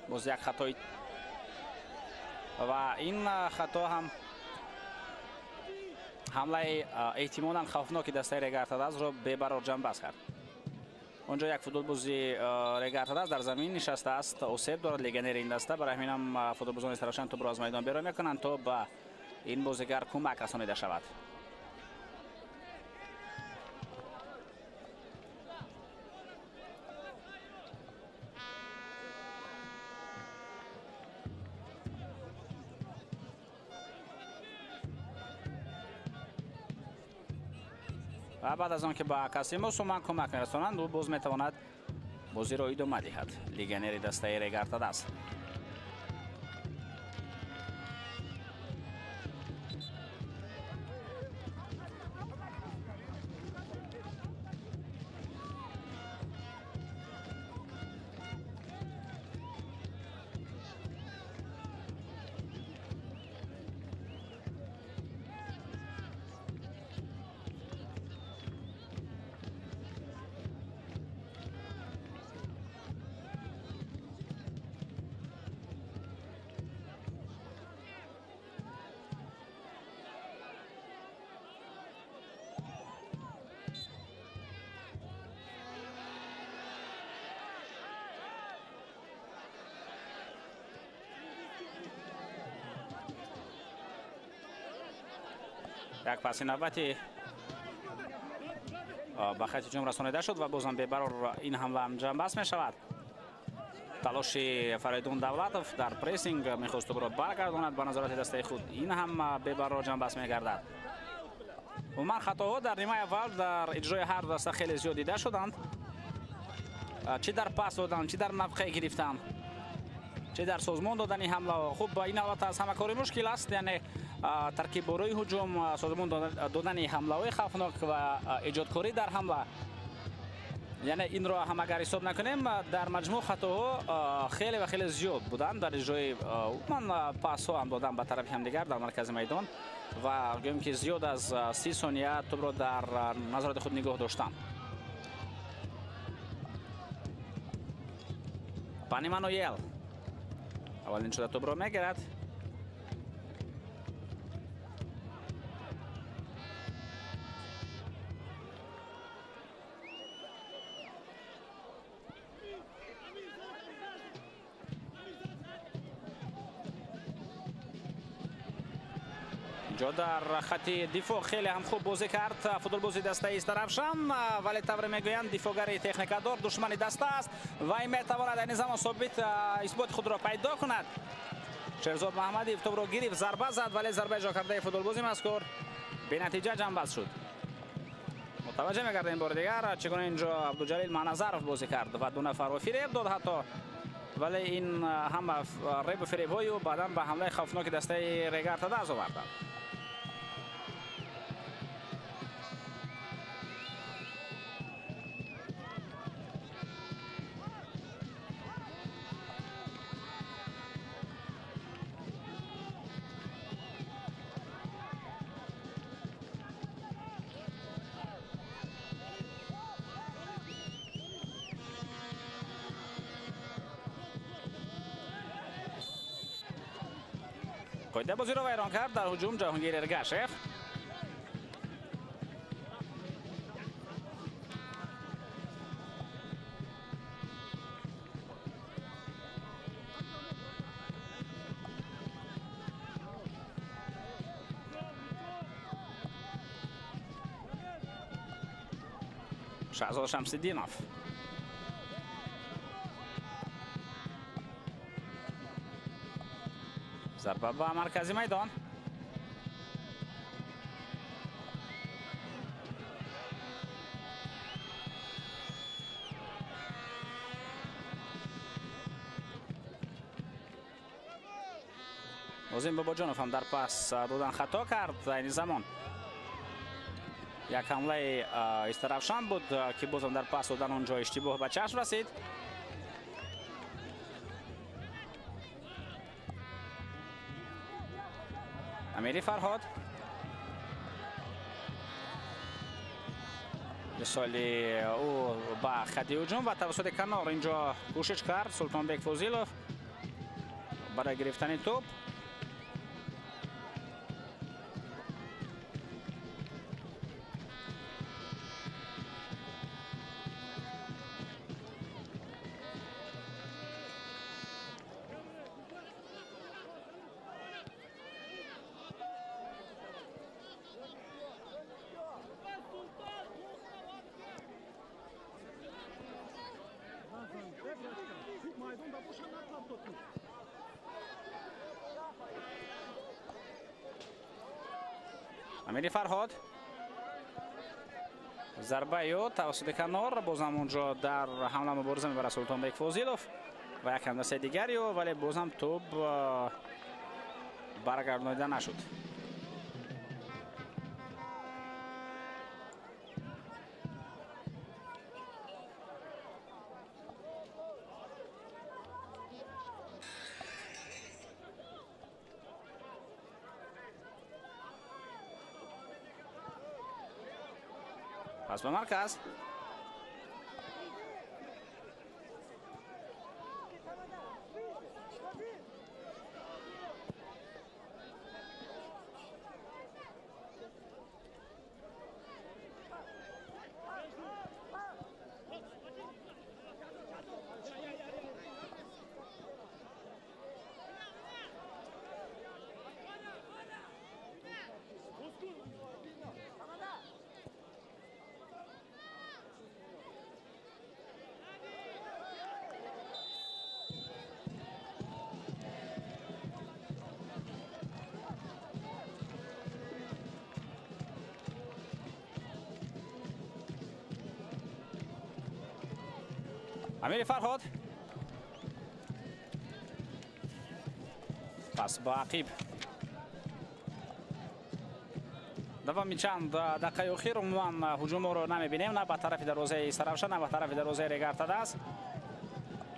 Боз як хатои ва ин хато ҳам ҳамлаи эҳтимолан хавфноки дастаи Регар Тадазро бебарор ҷанбаст кард. Онҷо як футболбози Регар Тадаз дар замин нишастааст, осеб дорад легионери ин даста. Барои ҳамин ҳам футболбозони Истаравшан топро аз майдон берун мекунанд, то ба ин бозигар кӯмак расонида шавад. Ва баъд аз он ки ба Касимов Суман кӯмак мерасонанд, ӯ боз метавонад бозиро идома диҳад. Легионери дастаи Регар Тадаз. Як паси навбати ба хати ҳуҷум расонида шуд ва бозам бебарор ин ҳамла ҳам ҷанбаст мешавад. Талоши Фаридун Давлатов дар прессинг мехост топро баргардонад ба назорати дастаи худ, ин ҳам бебарор ҷанбаст мегардад. Умуман хатоҳо дар нимаи аввал дар иҷрои ҳар даста хеле зиёд дида шуданд, чӣ дар пас додан, чӣ дар мавқеъ гирифтан, чӣ дар созмон додани ҳамлаҳо. Хуб, ин албатта аз ҳама кори мушкил аст, яъне таркибборои ҳуҷум, созмон додани ҳамлаҳои хавфнок ва эҷодкорӣ дар ҳамла. Яъне инро ҳам агар ҳисоб накунем, дар маҷмӯъ хатоҳо хеле ва хеле зиёд буданд дар иҷрои умуман пасҳо ҳам додан ба тарафи ҳамдигар дар маркази майдон ва гӯем ки зиёд аз 30 сония топро дар назорати худ нигоҳ доштанд. Пани Мануел аввалин шуда топро мегирад. Инҷо дар хати дифоъ хеле ҳам хуб бозӣ кард футболбози дастаи Истаравшан, вале тавре мегӯянд дифоъгари техникадор душмани даста аст ва ин метавонад айни замон собит исботи худро пайдо кунад. Шерзод Маҳмадиев топро гирифт, зарба зад, вале зарба иҷро кардаи футболбози мазкур бенатиҷа ҷанбаст шуд. Мутаваҷҷеҳ мегардем бори дигар чӣ гуна инҷо Абдуҷалил Маназаров бозӣ кард ва ду нафарро фиреб дод ҳатто, вале ин ҳама ребу фиребҳои ӯ баъдан ба ҳамлаи хавфноки дастаи Регар Тадаз оварданд. Қоида бозиро вайрон кард дар ҳуҷум Ҷаҳонгир Эргашев. Шаҳзод Шамсиддинов. Зарба ба маркази майдон. Озим Бобоҷонов ҳам дар пас додан хато кард. Айни замон як ҳамлаи Истаравшан буд, ки бозам дар пас додан он ҷо иштибоҳ ба чашм расид. Амири Фарҳод мисоли ӯ ба хати ҳуҷум ва тавассути канор инҷо кӯшиш кард Султонбек Фозилов барои гирифтани тӯп. Амири Фарҳод зарбаи ӯ тавассути канор, бозам онҷо дар ҳамла мубориза мебарад Султонбек Фозилов ва як ҳамдастаи дигари ӯ, вале бозам тӯб баргардонида нашуд. Пас ба марказ. Амири Фарҳод пас ба ақиб. Давоми чанд дақиқаи охир умуман ҳуҷуморо намебинем, на ба тарафи дарвозаи Истаравшан, на ба тарафи дарвозаи Регар-ТадАЗ.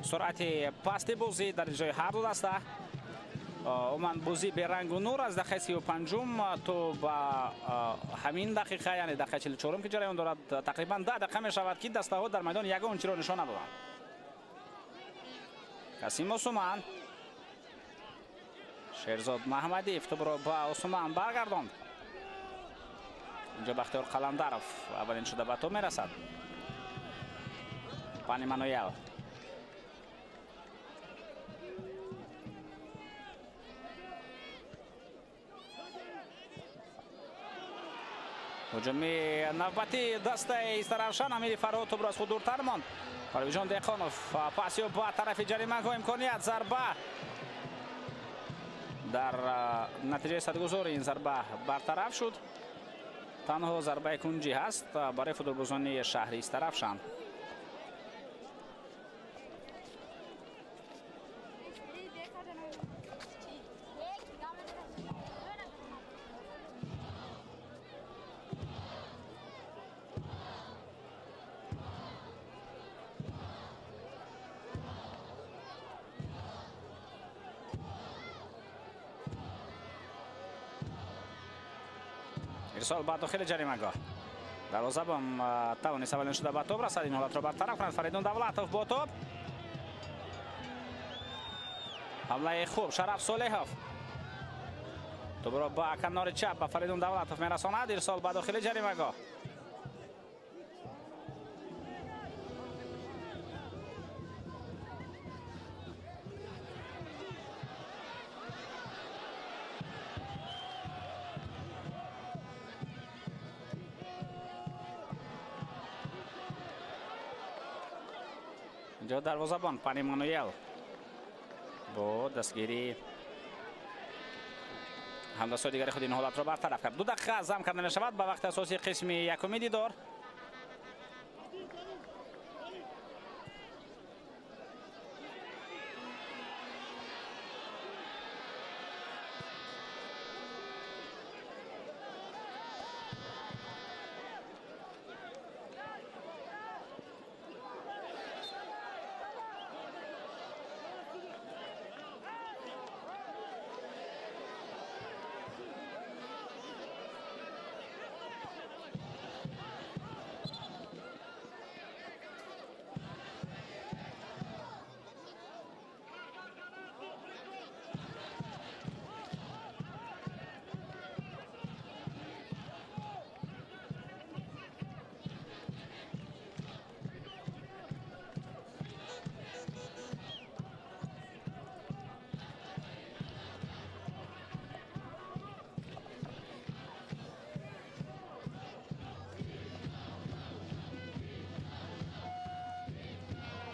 Суръати пасти бозӣ дар иҷрои ҳар ду даста. Умуман бозӣ берангу нур аз дақиқаи 35-ум то ба ҳамин дақиқа, яъне дақиқаи 44-ум ки ҷараён дорад, тақрибан 10 дақиқа мешавад, ки дастаҳо дар майдон ягон чиро нишон надоданд. Касим Осуман, Шерзод Маҳмадиев тӯбро ба Осуман баргардонд. Инҷо Бахтиёр Қаландаров аввалин шуда ба тӯб мерасад. Пани Мануэл. Ҳуҷуми навбати дастаи Истаравшан. Амири Фарҳод тӯбро аз худ дуртар монд. Парвизҷон Деҳқонов пасиё ба тарафи ҷаримагоҳ, имконият, зарба. Дар натиҷаи садгузори ин зарба бартараф шуд. Танҳо зарбаи кунҷӣ ҳаст барои футболбозони шаҳри Истаравшан. Ирсол ба дохили ҷаримагоҳ. Дарвозабон тавонист аввалин шуда ба тӯб расад. Ин ҳолатро бартараф кунад Фаридун Давлатов бо тӯб. Ҳамлаи хуб Шараф Солеҳов. Тӯбро ба канори чап ба Фаридун Давлатов мерасонад. Ирсол ба дохили ҷаримагоҳ. Инҷо дарвозабон Пани Мануэл бо дастгирии ҳамдастҳои дигари худ ин ҳолатро бартараф кард. 2 дақиқа зам карда мешавад ба вақти асосии қисми якуми дидор.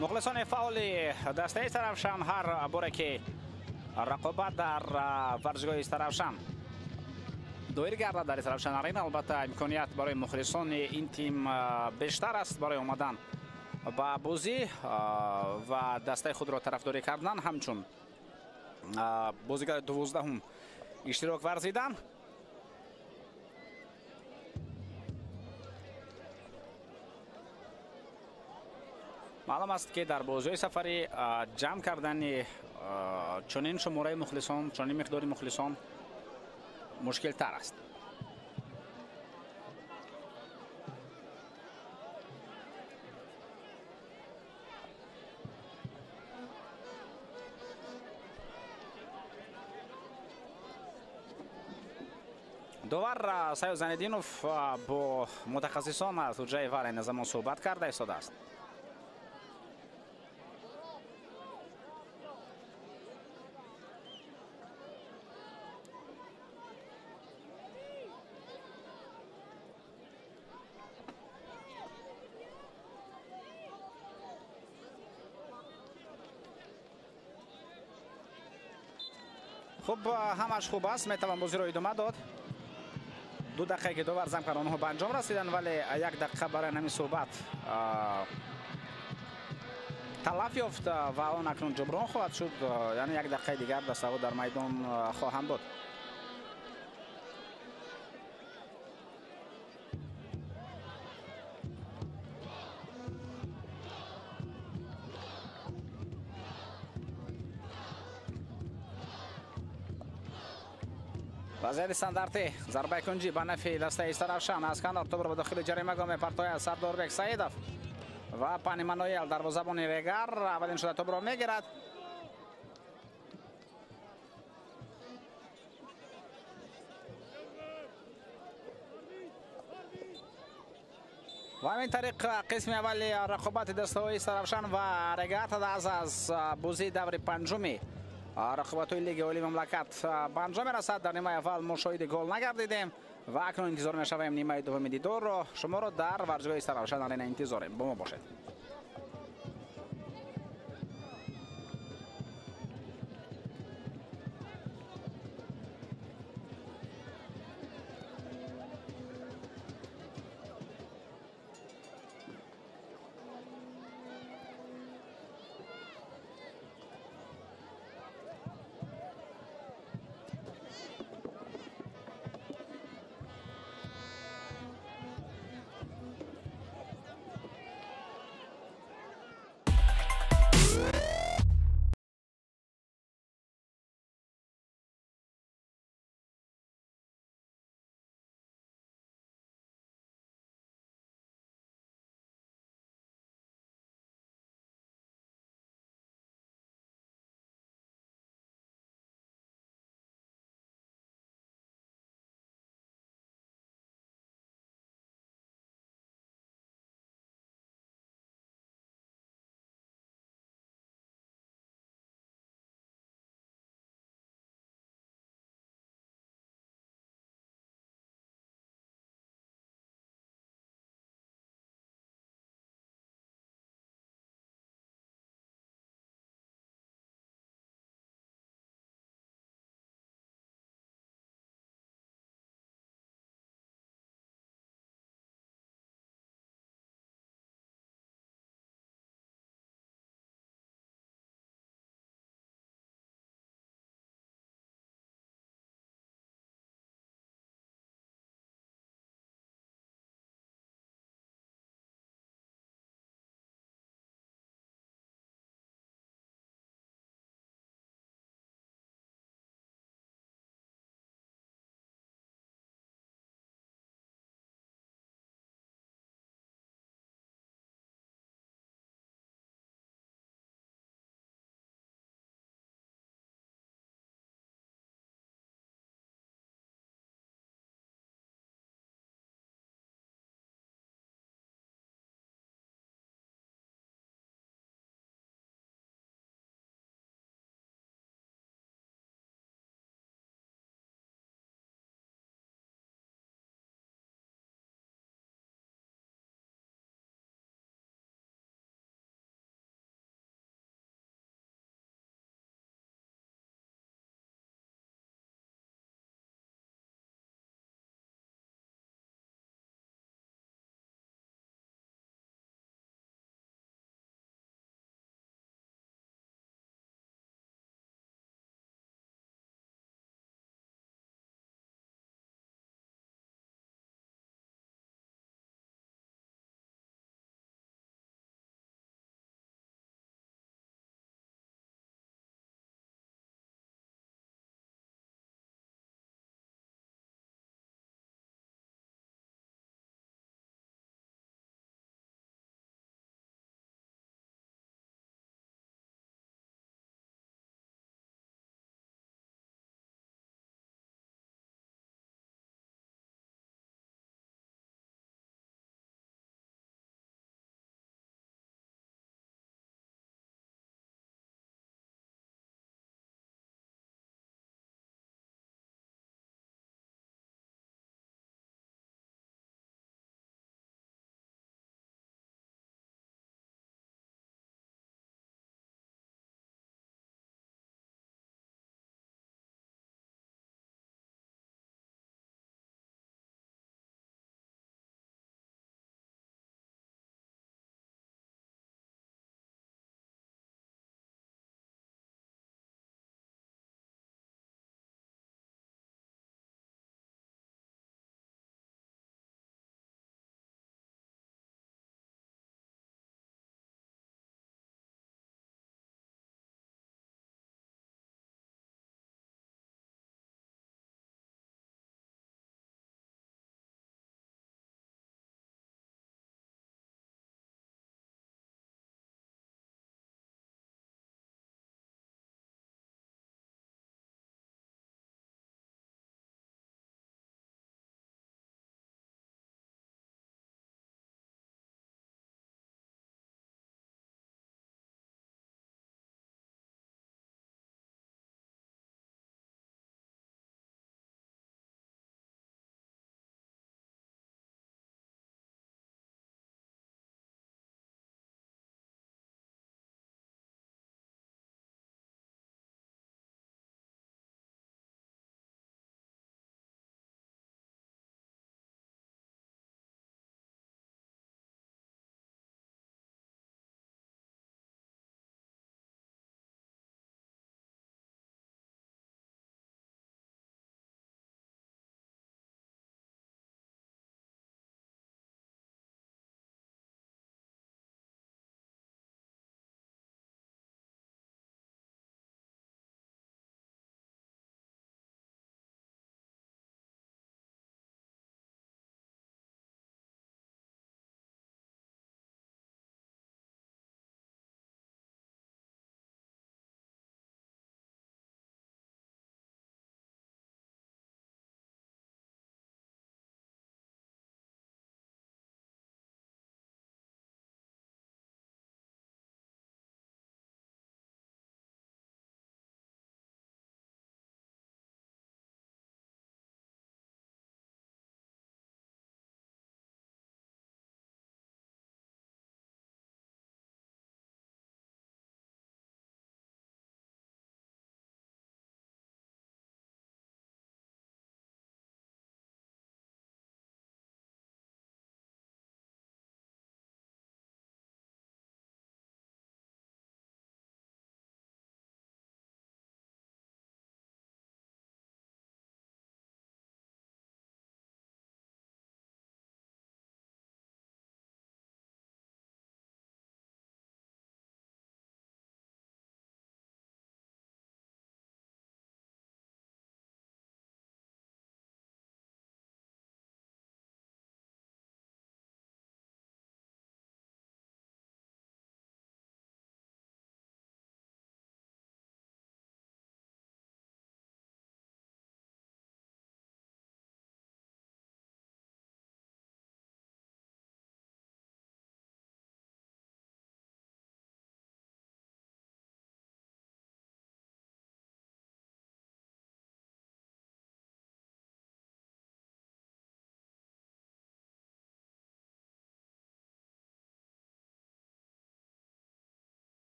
Мухлисони фаъоли дастаи Истаравшан ҳар боре ки рақобат дар варзишгоҳи Истаравшан доир гардад дар Истаравшан Арена, албатта имконият барои мухлисони ин тим бештар аст барои омадан ба бозӣ ва дастаи худро тарафдорӣ кардан, ҳамчун бозигари 12-ум иштирок варзидан. Маълум аст ки дар бозиҳои сафарӣ ҷамъ кардани чунин шумораи мухлисон, чунин миқдори мухлисон мушкилтар аст. Довар Саёд Заниддинов бо мутахассисон аз ҳуҷраи ВАР айни замон суҳбат карда истодааст. Хуб, ҳамаш хуб аст, метавон бозиро идома дод. 2 дақиқае ки довар зам кард, онҳо ба анҷом расиданд, вале 1 дақиқа барои ҳамин суҳбат талаф ёфт ва он акнун ҷуброн хоҳад шуд. Яъне 1 дақиқаи дигар дастаҳо дар майдон хоҳанд буд. Вазъияти стандартӣ, зарбаи кунҷӣ ба нафи дастаи Истаравшан. Аз канор тӯбро ба дохили ҷаримагоҳ мепартояд Сардорбек Саидов ва Пани Мануэл дарвозабони Регар аввалин шуда тӯбро мегирад. Ва ҳамин тариқ қисми аввали рақобати дастаҳои Истаравшан ва Регар аз бозии даври панҷуми рақобатҳои лиги олии мамлакат ба анҷом мерасад. Дар нимаи аввал мо шоҳиди гол нагардидем ва акнун интизор мешавем нимаи дуввуми дидорро. Шуморо дар варзишгоҳи Истаравшан Арена интизорем. Бо мо бошед.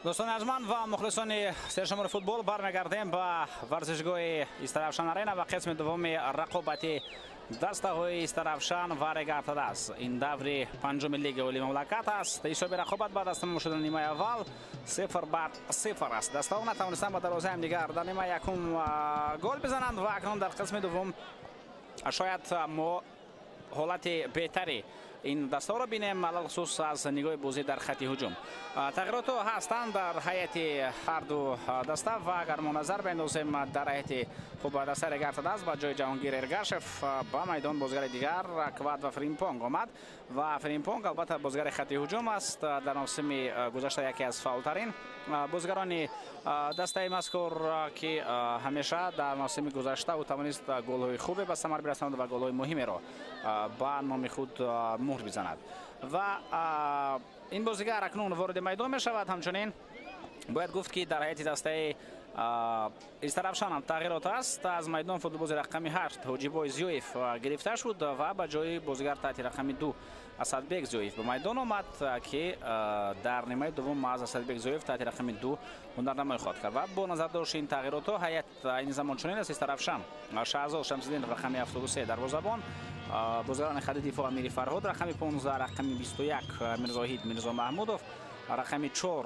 Дӯстони арҷманд ва мухлисони сершумори футбол, бармегардем ба варзишгоҳи Истаравшан Арена ва қисми дуввуми рақобати дастаҳои Истаравшан ва Регар-ТадАЗ. Ин даври панҷуми лигаи олии мамлакат аст. Ҳисоби рақобат баъд аз тамом шудани нимаи аввал 0-0 аст. Дастаҳо натавонистанд ба дарвозаи ҳамдигар дар нимаи якум гол бизананд ва акнун дар қисми дуввум шояд мо ҳолати беҳтари ин дастаҳоро бинем, алалхусус аз нигоҳи бозӣ дар хати ҳуҷум. Тағйиротҳо ҳастанд дар ҳайати ҳарду даста ва агар мо назар биандозем дар ҳайати хуб дастаи Регар-ТадАЗ ба ҷои Ҷаҳонгир Эргашев ба майдон бозигари дигар Квадва Фримпонг омад ва Фримпонг албатта бозигари хати ҳуҷум аст. Дар мавсими гузашта яке аз фаъолтарин бозигарони дастаи мазкур, ки ҳамеша дар мавсими гузашта ӯ тавонист голҳои хубе ба самар бирасонад ва голҳои муҳимеро ба номи худ муҳр бизанад ва ин бозигар акнун вориди майдон мешавад. Ҳамчунин бояд гуфт, ки дар ҳайати дастаи Истаравшан ҳам тағйирот аст. Аз майдон футболбози рақами 8 Ҳоҷибой Зиёев гирифта шуд ва ба ҷои бозигар таҳти рақами 2 Асадбек Зиёев ба майдон омад, ки дар нимаи дуввум аз Асадбек Зиёев таҳти рақами 2 ҳунарнамоӣ хоҳад кард. Ва бо назардошти ин тағйиротҳо ҳайат айни замон чунин аст: Истаравшан Шаҳзод Шамсиддинов рақами 73 дарвозабон, бозигарони хати дифоъ Амири Фарҳод рақами 15, рақами 21 Мирзоҳид Мирзо Маҳмудов, рақами 4,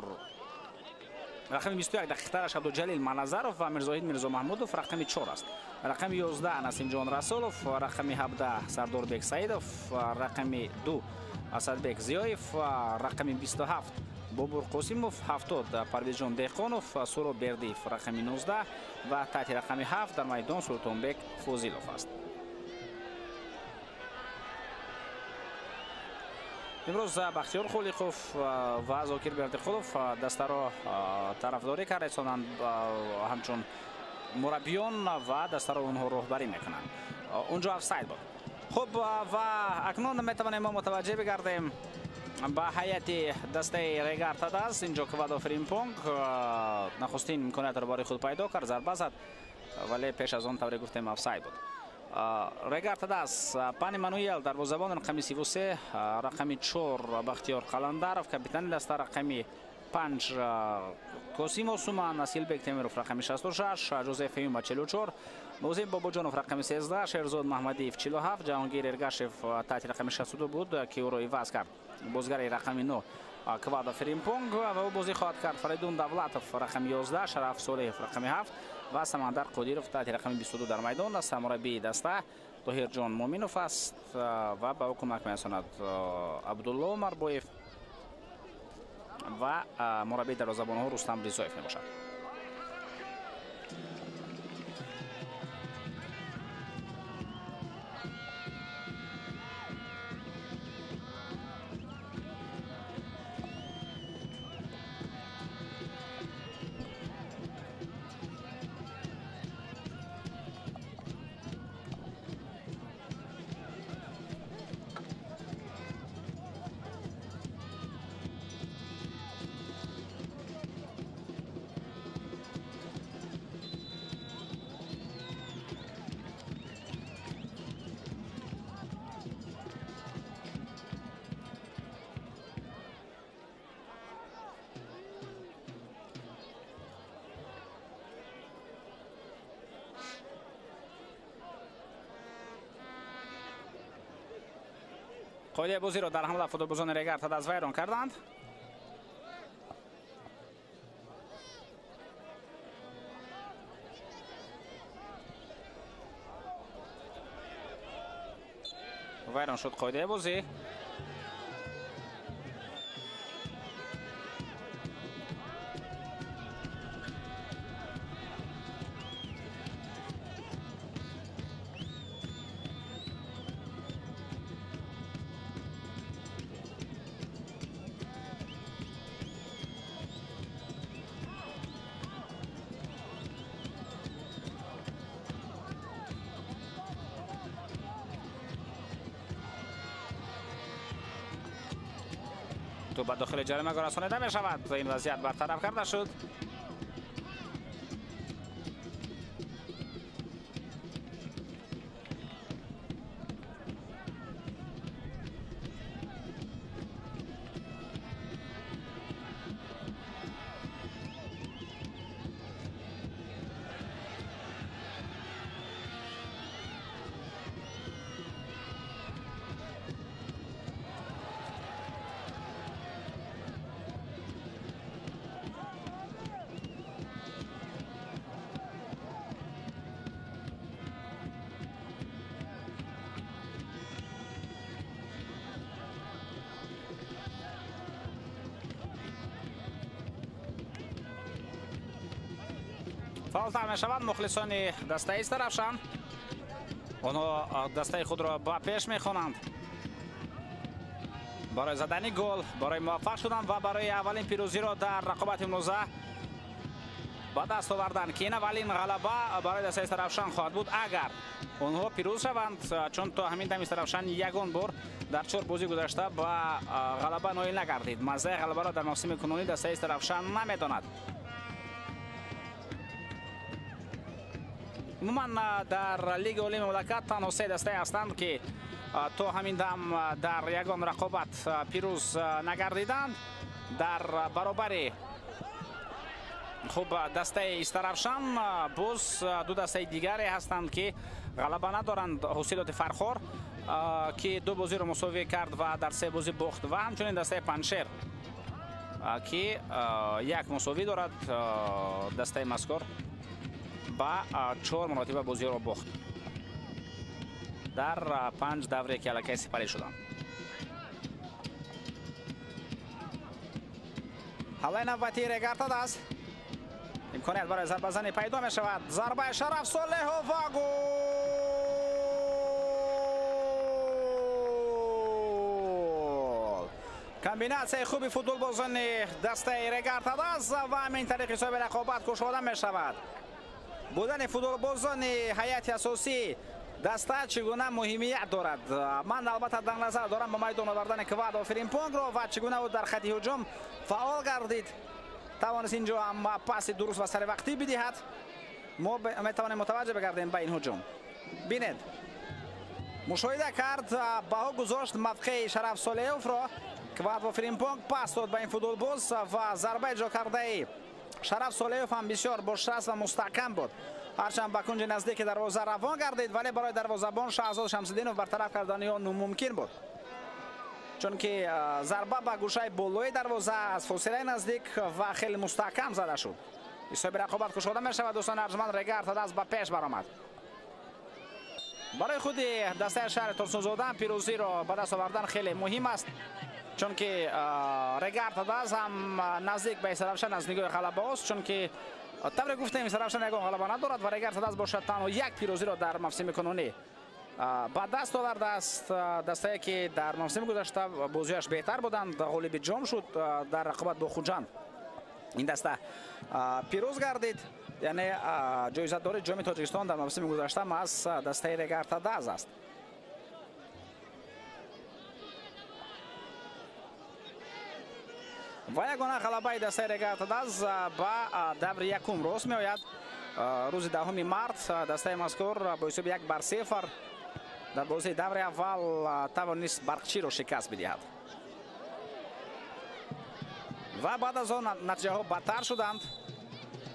рақами 21 дақиқтараш Абдуҷалил Маназаров ва Мирзоҳид Мирзо Маҳмудов рақами 4 аст. Рақами 11 Насимҷон Расулов, рақами 17 Сардорбек Саидов, рақами 2 Асадбек Зиёев, рақами 27 Бобур Қосимов, 70 Парвизҷон Деҳқонов, Суроб Бердиев рақами 19 ва таҳти рақами 7 дар майдон Султонбек Фозилов аст. Имрӯз Бахтиёр Холиқов ва Зокир Бердиқулов дастаро тарафдорӣ карда истоданд ҳамчун мураббиён ва дастаро онҳо роҳбарӣ мекунанд. Унҷо офсайд буд. Хуб, ва акнун метавонем мо мутаваҷҷеҳ бигардем ба ҳайати дастаи Регар-ТадАЗ. Инҷо Квадо Фримпонг нахустин имкониятро барои худ пайдо кард, зарба зад, вале пеш аз он тавре гуфтем офсайд буд. Регар-ТадАЗ Пани Мануел дарвозабон рақами 33, рақами 4 Бахтиёр Қаландаров, капитани даста, рақами 5 Косимов Суман, Асилбек Темиров рақами 66, Жозеф Юма 44, Нозим Бобоҷонов рақами 13, Шерзод Маҳмадиев 47, Ҷаҳонгир Эргашев таҳти рақами 62 буд, ки ӯро иваз кард бозигари рақами 9 Квадо Фримпонг ва ӯ бозӣ хоҳад кард. Фаридун Давлатов рақами 11, Шараф Солеҳев рақами 7 ва Самандар Қодиров таҳти рақами 22 дар майдон аст. Мураббии даста Тоҳирҷон Муминов аст ва ба ӯ кӯмак мерасонад Абдулло Марбоев ва мураббии дарвозабонҳо Рустам Ризоев мебошад. Қоидаи бозиро дар ҳамла футболбозони Регар-ТадАЗ вайрон карданд. Вайрон шуд қоидаи бозӣ. توپ به داخل جریمه رسانیده می شود. این وضعیت برطرف کرده شد. Фаъолтар мешаванд мухлисони дастаи Истаравшан. Онҳо дастаи худро ба пеш мехонанд барои задани гол, барои муваффақ шудан ва барои аввалин пирӯзиро дар рақобати имрӯза ба даст овардан, ки ин аввалин ғалаба барои дастаи Истаравшан хоҳад буд, агар онҳо пирӯз шаванд, чун то ҳамин дам Истаравшан ягон бор дар 4 бозӣ гузашта ба ғалаба ноил нагардид. Маззаи ғалабаро дар мавсими кунунӣ дастаи Истаравшан намедонад. Умуман дар Лигаи Олии мамлакат танҳо 3 дастае ҳастанд, ки то ҳамин дам дар ягон рақобат пирӯз нагардиданд. Дар баробари хуб дастаи Истаравшан боз 2 дастаи дигаре ҳастанд, ки ғалаба надоранд. Ҳосилоти Фархор, ки 2 бозиро мусовӣ кард ва дар 3 бозӣ бохт, ва ҳамчунин дастаи Панҷшер, ки 1 мусовӣ дорад. Дастаи мазкур ба 4 маротиба бозиро бохт дар 5 давре, ки аллакай сипарӣ шуданд. Ҳамлаи навбатии Регар-ТадАЗ. Имконият барои зарбазанӣ пайдо мешавад. Зарбаи Шараф Солеҳов ва гол! Комбинатсияи хуби футболбозони дастаи Регар-ТадАЗ ва ҳамин тариқ ҳисоби рақобат кушода мешавад. Будани футболбозони ҳайати асосӣ даста чӣ гуна муҳимият дорад? Ман албатта дар назар дорам ба майдон овардани Квадо Фримпонгро ва чӣ гуна ӯ дар хати ҳуҷум фаъол гардид. Тавонист инҷо ҳам паси дуруст ва саривақтӣ бидиҳад. Мо метавонем мутаваҷҷеҳ бигардем ба ин ҳуҷум. Бинед, мушоҳида кард, баҳо гузошт мавқеи Шараф Солеҳовро. Квадо Фримпонг пас дод ба ин футболбоз ва зарба иҷро кардаи Шараф Солеҳов ҳам бисёр бошрас ва мустаҳкам буд. Ҳарчанд ба кунҷи наздики дарвоза равон гардид, вале барои дарвозабон Шаҳзод Шамсиддинов бартараф кардани он мумкин буд, чунки зарба ба гӯшаи болои дарвоза аз фосилаи наздик ва хеле мустаҳкам зада шуд. Ҳисоби рақобат кушода мешавад. Дӯстони арҷманд, Регар-ТадАЗ ба пеш баромад. Барои худи дастаи шаҳри Турсунзода пирӯзиро ба даст овардан хеле муҳим аст, чунки Регар-ТадАЗ ҳам наздик ба Истаравшан аз нигоҳи ғалабаост, чунки тавре гуфтем Истаравшан ягон ғалаба надорад ва Регар-ТадАЗ бошад танҳо 1 пирӯзиро дар мавсими кунунӣ ба даст овардааст. Дастае, ки дар мавсими гузашта бозиаш беҳтар буданд, ғолиби ҷом шуд дар рақобат бо Хуҷанд. Ин даста пирӯз гардид, яъне ҷоизадори ҷоми Тоҷикистон дар мавсими гузашта маҳз дастаи Регар-ТадАЗ аст. Ва ягона ғалабаи дастаи Регар-ТадАЗ ба даври якум рост меояд. Рӯзи 10 март дастаи мазкур бо ҳисоби 1-0 дар бозии даври аввал тавонист Барқчиро шикаст бидиҳад ва баъд аз он натиҷаҳо бадтар шуданд.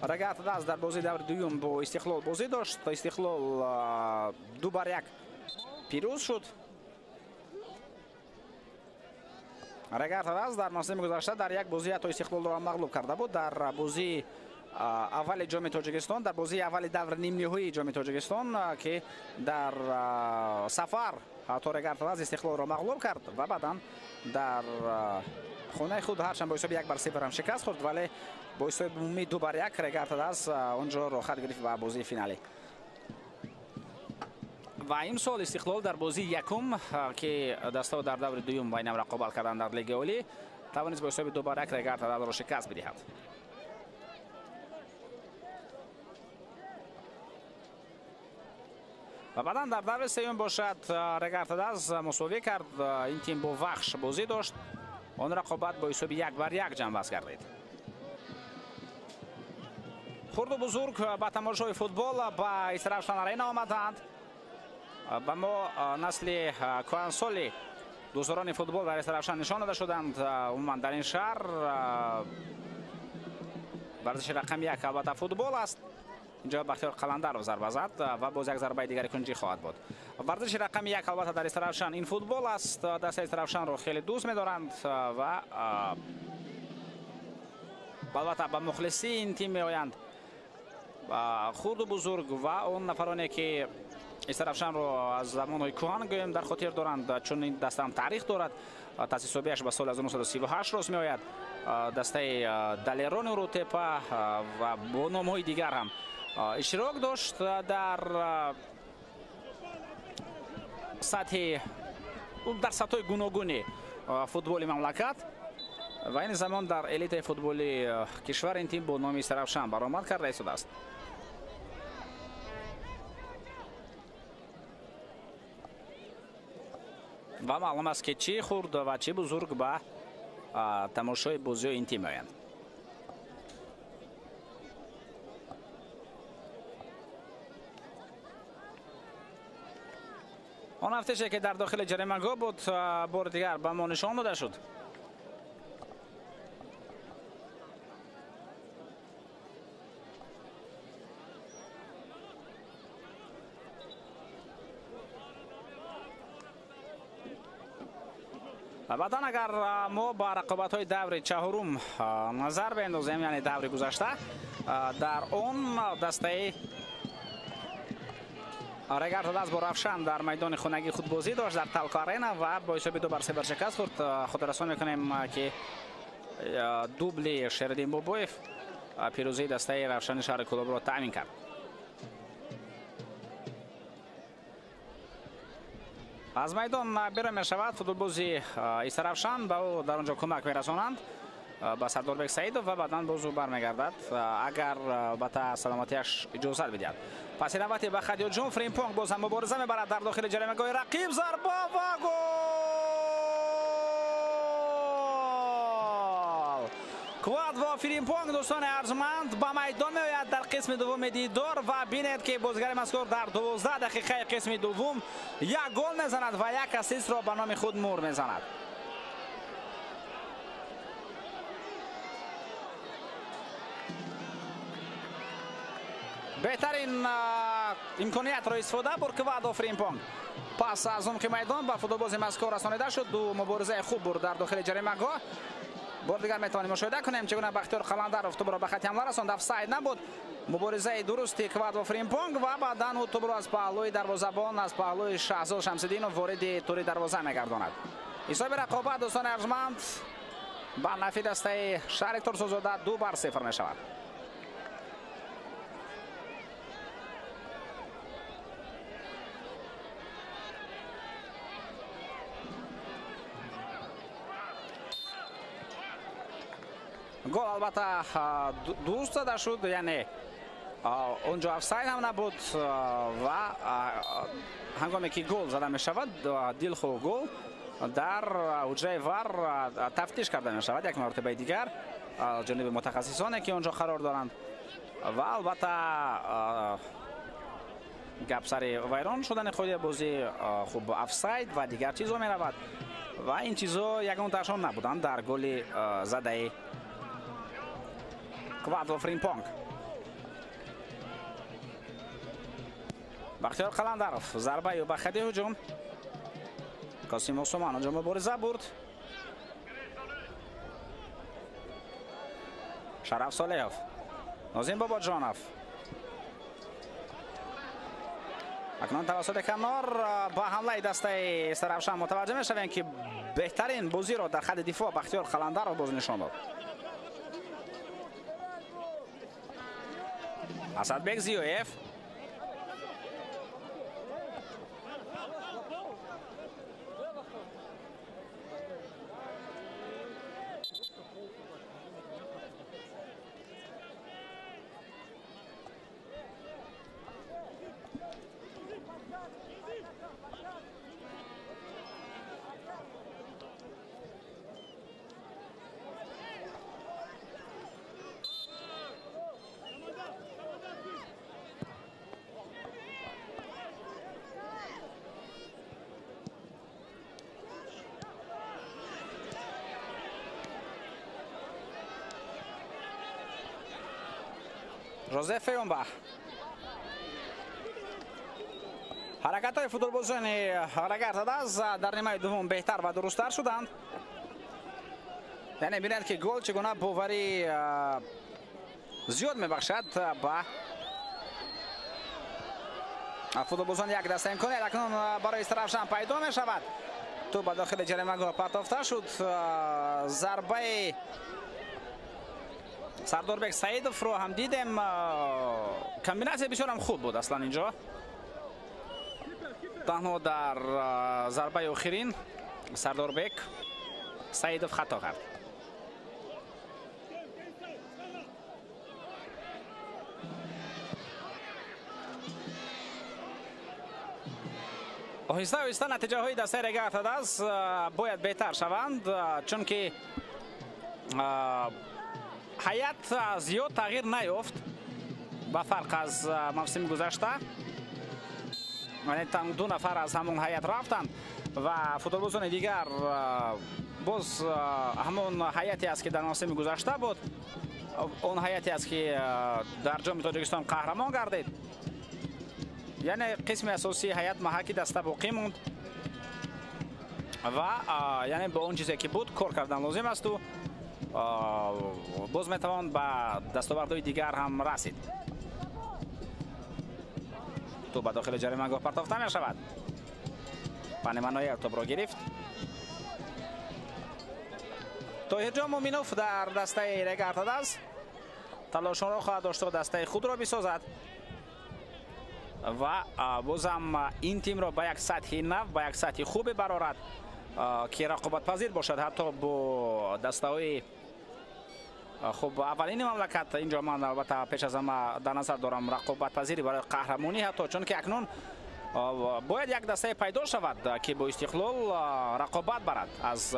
Регар-ТадАЗ дар бозии даври дуюм бо Истиқлол бозӣ дошт. Истиқлол 2-1 пирӯз шуд. Регар-ТадАЗ дар мавсими гузашта дар як бозӣ ҳатто Истиқлолро мағлуб карда буд. Дар бозии аввали ҷоми Тоҷикистон, дар бозии аввали даври нимниҳоии ҷоми Тоҷикистон, ки дар сафар ҳатто Регар-ТадАЗ Истиқлолро мағлуб кард ва баъдан дар хонаи худ ҳарчанд бо ҳисоби 1-0 ҳам шикаст хӯрд, вале бо ҳисоби умумии 2-1 Регар-ТадАЗ онҷо роҳат гирифт ба бозии финалӣ. Ва имсол Истиқлол дар бозии якум, ки дастаҳо дар даври дуюм байнам рақобат карданд дар Лигаи Олӣ, тавонист бо ҳисоби 2-1 Регар-ТадАЗро шикаст бидиҳад. Ва баъдан дар даври сеюм бошад Регар-ТадАЗ мусовӣ кард. Ин тим бо Вахш бозӣ дошт. Он рақобат бо ҳисоби 1-1 ҷамъбаст гардид. Хурду бузург ба тамошои футбол ба Истаравшан Арена омаданд. Ба мо насли кӯҳансоли дӯстдорони футбол дар Истаравшан нишон дода шуданд. Умуман дар ин шаҳр варзиши рақами 1 албатта футбол аст. Инҷо Бахтиёр Қаландаров зарба зад ва боз як зарбаи дигари кунҷӣ хоҳад буд. Варзиши рақами 1 албатта дар Истаравшан ин футбол аст. Дастаи Истаравшанро хеле дӯст медоранд ва албатта ба мухлисии ин тим меоянд хурду бузург ва он нафароне, ки Истаравшанро аз замонҳои кӯҳан гӯем дар хотир доранд, чун ин даста ҳам таърих дорад. Таъсисёбиаш ба соли 1938 рост меояд. Дастаи Далерони Рӯтепа ва бо номҳои дигар ҳам Иштирок дошт дар сатҳи дар сатҳҳои гуногуни футболи мамлакат ва ин замон дар элитаи футболи кишвар ин тим бо номи Истаравшан баромад карда истодааст. Ва маълум аст, ки чӣ хурд ва чӣ бузург ба тамошои бозиҳои ин тим меоянд. Он ҳафтеше, ки дар дохили ҷаримагоҳ буд, бори дигар ба мо нишон дода шуд. Баъдан агар мо ба рақобатҳои даври чаҳорум назар беандозем, яъне даври гузашта, дар он дастаи Регар-ТадАЗ бо Равшан дар майдони хонагии худ бозӣ дошт дар Талко Арена ва бо ҳисоби 2-3 баршикаст хӯрд. Хотиррасон мекунем, ки дубли Шериддин Бобоев пирӯзии дастаи Равшани шаҳри Кӯлобро таъмин кард. Аз майдон берун мешавад футболбози Истаравшан, ба ӯ дар он ҷо кӯмак мерасонанд ба Сардорбек Саидов ва баъдан боз ӯ бармегардад, агар албатта саломатиаш иҷозат бидиҳад. Паси навбати ба хати ҳуҷум Фримпонг боз ҳам мубориза мебарад дар дохили ҷаримагоҳи рақиб, зарба ва гол! Квадво Фримпонг, дӯстони арҷманд, ба майдон меояд дар қисми дуввуми дидор ва бинед, ки бозигари мазкур дар 12 дақиқаи қисми дуввум як гол мезанад ва як ассистро ба номи худ мур мезанад. Беҳтарин имкониятро истифода бурд Квадо Фримпонг. Пас аз умқи майдон ба футболбози мазкур расонида шуд. Ду муборизаи хуб бурд дар дохили ҷаримагоҳ. Бор дигар метавонем мушоҳида кунем, чӣ гуна Бахтиёр Қаландаров тӯбро ба хати ҳамла расонд. Офсайд набуд. Муборизаи дурусти Квадо Фримпонг ва баъдан ӯ тӯбро аз паҳлӯи дарвозабон, аз паҳлӯи Шаҳзод Шамсиддинов вориди тури дарвоза мегардонад. Ҳисоби рақобат, дӯстони арҷманд, ба нафи дастаи шаҳри Турсунзода 2-0 мешавад. Гол албатта дуруст зада шуд, яъне он ҷо офсайд ҳам набуд ва ҳангоме ки гол зада мешавад, дилхоҳ гол дар ҳуҷраи ВАР тафтиш карда мешавад як маротибаи дигар ҷониби мутахассисоне, ки он ҷо қарор доранд ва албатта гап сари вайрон шудани қоидаи бозӣ, хуб, офсайд ва дигар чизҳо меравад ва ин чизҳо ягонтаашон набуданд дар голи задаи Квадво Фримпонг. Бахтиёр Қаландаров зарбаю ба хати ҳуҷум. Қосим Усмон онҷо мубориза бурд. Шараф Солеҳов, Нозим Бобоҷонов. Акнун тавассути канор ба ҳамлаи дастаи Истаравшан мутаваҷҷеҳ мешавем, ки беҳтарин бозиро дар хати дифоъ Бахтиёр Қаландаров боз нишон дод. Асадбек Зиёев. Жозеф Феюмба. Ҳаракатҳои футболбозони Регар-ТадАЗ дар нимаи дуввум беҳтар ва дурусттар шуданд. Яъне бинед, ки гол чӣ гуна боварӣ зиёд мебахшад ба футболбозони як даста. Имконият акнун барои Истаравшан пайдо мешавад. Тӯб ба дохили ҷаримагоҳ партофта шуд. Зарбаи Сардорбек Саидовро ҳам дидем, Комбинатсия бисёр ҳам хуб буд аслан инҷо. Танҳо дар зарбаи охирин Сардорбек Саидов хато кард. Оҳиста оҳиста натиҷаҳои дастаи Регар ТадАЗ бояд беҳтар шаванд, чунки ҳайат зиёд тағйир наёфт ба фарқ аз мавсими гузашта. Яъне ду нафар аз ҳамон ҳайат рафтанд ва футболбозони дигар боз ҳамон ҳайате аст, ки дар мавсими гузашта буд, он ҳайате аст, ки дар Ҷоми Тоҷикистон қаҳрамон гардид. Яъне қисми асосии ҳайат маҳаки даста боқӣ монд ва яъне бо он чизе ки буд кор кардан лозим асту боз метавон ба дастовардҳои дигар ҳам расид. Тӯб ба дохили ҷаримагоҳ партофта мешавад. Панеманоел тӯбро гирифт. Тоҳирҷон Муминов дар дастаи Регар ТадАЗ талошонро хоҳад дошт, то дастаи худро бисозад ва бозам ин тимро ба як сатҳи нав, ба як сатҳи хубе барорад, ки рақобатпазир бошад ҳатто бо дастаҳои хуб аввалини мамлакат. Инҷо ман албатта пеш аз ҳама дар назар дорам рақобатпазири барои қаҳрамонӣ, ҳатто чунки акнун бояд як дастае пайдо шавад, ки бо Истиқлол рақобат барад аз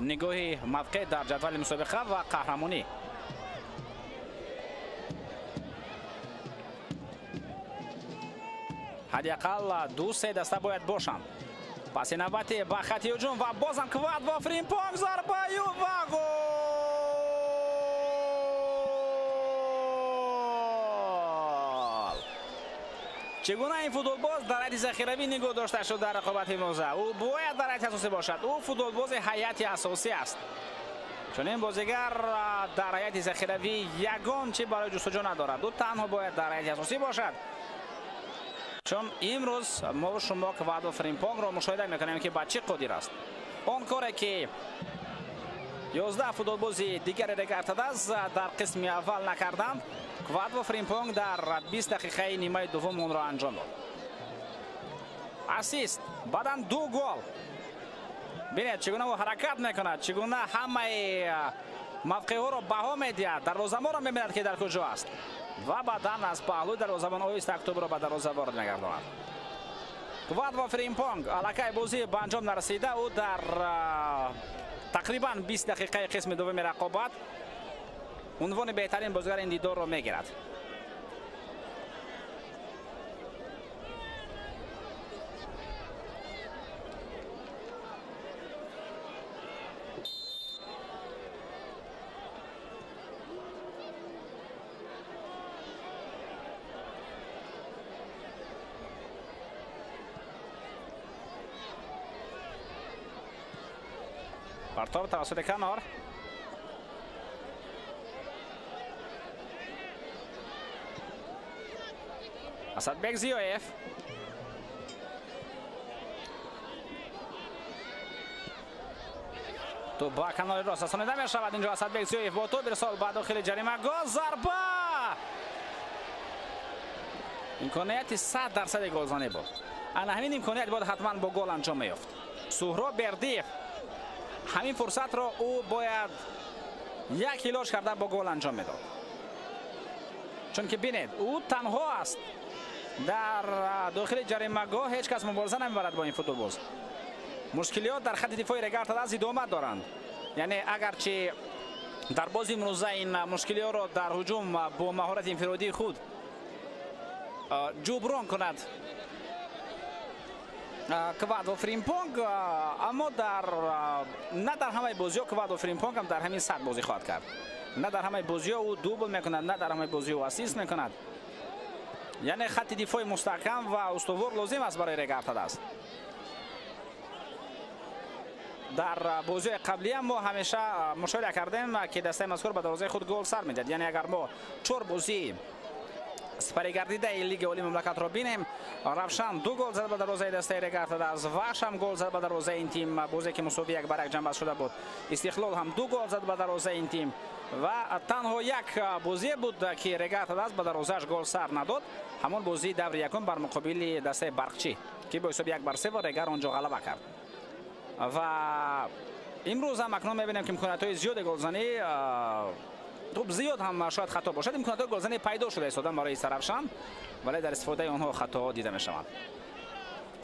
нигоҳи мавқеъ дар ҷадвали мусобиқа ва қаҳрамонӣ. Ҳадди ақал 2-3 даста бояд бошанд. Паси навбати ба хати ҳуҷум ва бозам Квадво Фримпонг, зарбаю ва гол! Чӣ гуна ин футболбоз дар ҳайати захиравӣ нигоҳ дошта шуд дар рақобати имрӯза? Ӯ бояд дар ҳайати асосӣ бошад. Ӯ футболбози ҳайати асосӣ аст. Чунин бозигар дар ҳайати захиравӣ ягон чӣ барои ҷустуҷӯ надорад. Ӯ танҳо бояд дар ҳайати асосӣ бошад. Чун имрӯз мо шумо Квадво Фримпонгро мушоҳида мекунем, ки ба чӣ қодир аст. Он коре ки 11 футболбози дигари Регар ТадАЗ дар қисми аввал накарданд, Квадво Фримпонг дар 20 дақиқаи нимаи дуввум онро анҷом дод. Ассист, баъдан 2 гол. Бинед, чӣ гуна ӯ ҳаракат мекунад, чӣ гуна ҳамаи мавқеъҳоро баҳо медиҳад, дарвозамонро мебинад, ки дар куҷо аст, ва баъдан аз паҳлӯи дарвозабон оҳиста тӯбро ба дарвоза ворид мегардонад. Квадво Фримпонг аллакай бозӣ ба анҷом нарасида, ӯ дар тақрибан 20 дақиқаи қисми дуввуми рақобат унвони беҳтарин бозигари ин дидорро мегирад. Партоб тавассути канор. Асадбек Зиёев. Тӯб ба канори рост расонида мешавад. Инҷо Асадбек Зиёев бо тӯб ирсол ба дохили ҷаримагоҳ, зарба! Имконияти 100% голзанӣ буд. Ана ҳамин имконият бояд ҳатман бо гол анҷом меёфт. Суҳроб Бердиев ҳамин фурсатро ӯ бояд як ҳилош карда бо гол анҷом медод. Чунки бинед, ӯ танҳо аст дар дохили ҷаримагоҳ, ҳеҷ кас мубориза намебарад бо ин футболбоз. Мушкилиёт дар хати дифои Регар ТадАЗ идома доранд. Яъне агарчи дар бози имрӯза ин мушкилиҳоро дар ҳуҷум бо маҳорати инфиродии худ ҷуброн кунад Квадво Фримпонг, аммо на дар ҳамаи бозиҳо Квадво Фримпонг ҳам дар ҳамин сатҳ бозӣ хоҳад кард. На дар ҳамаи бозиҳо ӯ дубл мекунад, на дар ҳамаи бозиҳо ӯ ассист мекунад. Яъне хатти дифои мустаҳкам ва устувор лозим аст барои Регар ТадАЗ. Дар бозиҳои қаблӣ ҳам мо ҳамеша мушоҳида кардем, ки дастаи мазкур ба дарвозаи худ гол сар медиҳад. Яъне агар мо 4 бозии сипарӣ гардидаи Лигаи Олии мамлакатро бинем. Равшан 2 гол зад ба дарвозаи дастаи Регар-ТадАЗ, Вахш ҳам гол зад ба дарвозаи ин тим, бозе ки мусовӣ 1-1 ҷамъбаст шуда буд. Истиқлол ҳам 2 гол зад ба дарвозаи ин тим ва танҳо як бозие буд, ки Регар-ТадАЗ ба дарвозааш гол сар надод. Ҳамон бозии даври якум бар муқобили дастаи Барқчӣ, ки бо ҳисоби 1-3 ва Регар онҷо ғалаба кард. Ва имрӯз ҳам акнун мебинем, ки имкониятҳои зиёди голзанӣ, хуб, зиёд ҳам шояд хато бошад, имкониятҳои голзанӣ пайдо шуда истодан барои Истаравшан, вале дар истифодаи онҳо хатоҳо дида мешаванд.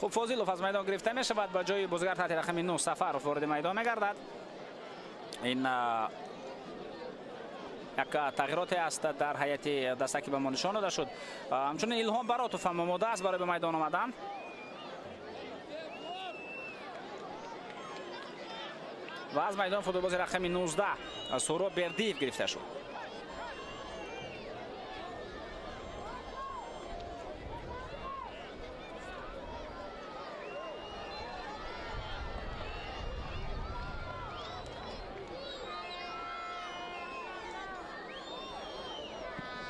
Хуб, Фозилов аз майдон гирифта мешавад, ба ҷои бозигар таҳти рақами 9 Сафаров вориди майдон мегардад. Ин як тағйироте аст дар ҳайати даста, ки ба мо нишон дода шуд. Ҳамчунин Илҳом Баротов ҳам омода аст барои ба майдон омадан. Ва аз майдон футболбози рақами 19 Суҳроб Бердиев гирифта шуд.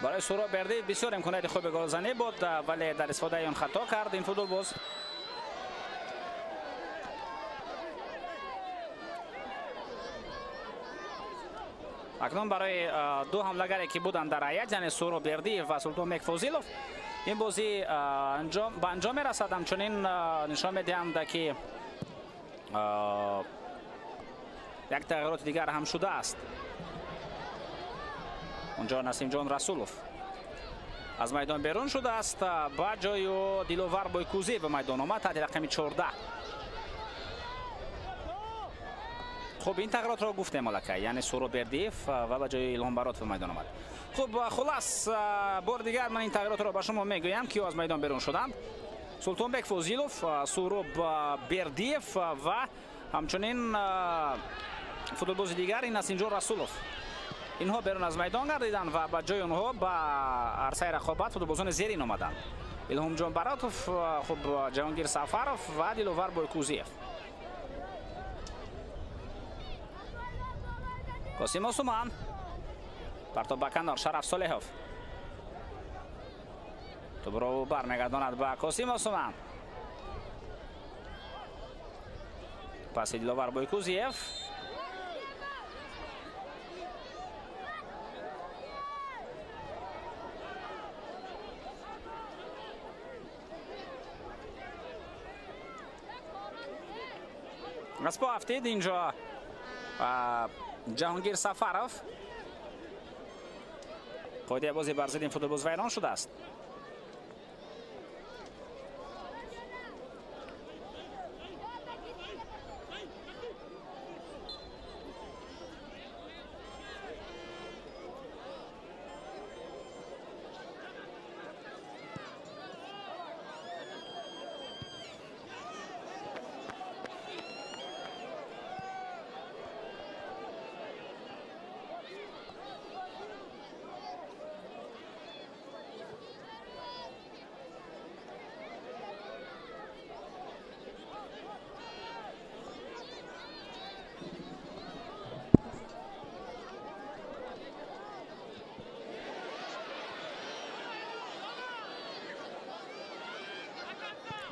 Барои Суҳроб Бердиев бисёр имконияти хуби голзанӣ буд, вале дар истифодаи он хато кард ин футболбоз. Акнун барои ду ҳамлагаре, ки буданд дар ҳайат, яъне Суҳроб Бердиев ва Султонбек Фозилов, ин бозӣ ба анҷом мерасад. Ҳамчунин нишон медиҳанд, ки як тағйироти дигар ҳам шудааст. Онҷо Насимҷон Расулов аз майдон берун шудааст, ба ҷои ӯ Диловар Бойкӯзиев ба майдон омад таҳти рақами 14. Хуб, ин тағйиротро гуфтем аллакай, яъне Суҳроб Бердиев ва ба ҷои Илҳом Баротов ба майдон омад. Хуб, хулас, бори дигар ман ин тағйиротро ба шумо мегӯям, ки аз майдон берун шуданд: Султонбек Фозилов, Суҳроб Бердиев ва ҳамчунин футболбози дигар ин Насимҷон Расулов. Инҳо берун аз майдон гардиданд ва ба ҷои онҳо ба арсаи рақобат футболбозони зерин омаданд: Илҳомҷон Баротов, хуб, Ҷаҳонгир Сафаров ва Диловар Бойкӯзиев. Қосим Осуман партоб ба канор, Шараф Солеҳов тӯбро бармегардонад ба Қосим Осуман. Паси Диловар Бойкӯзиев. Аз по афтид инҷо Ҷаҳонгир Сафаров. Қоидаи бозӣ бар зидди ин футболбоз вайрон шудааст.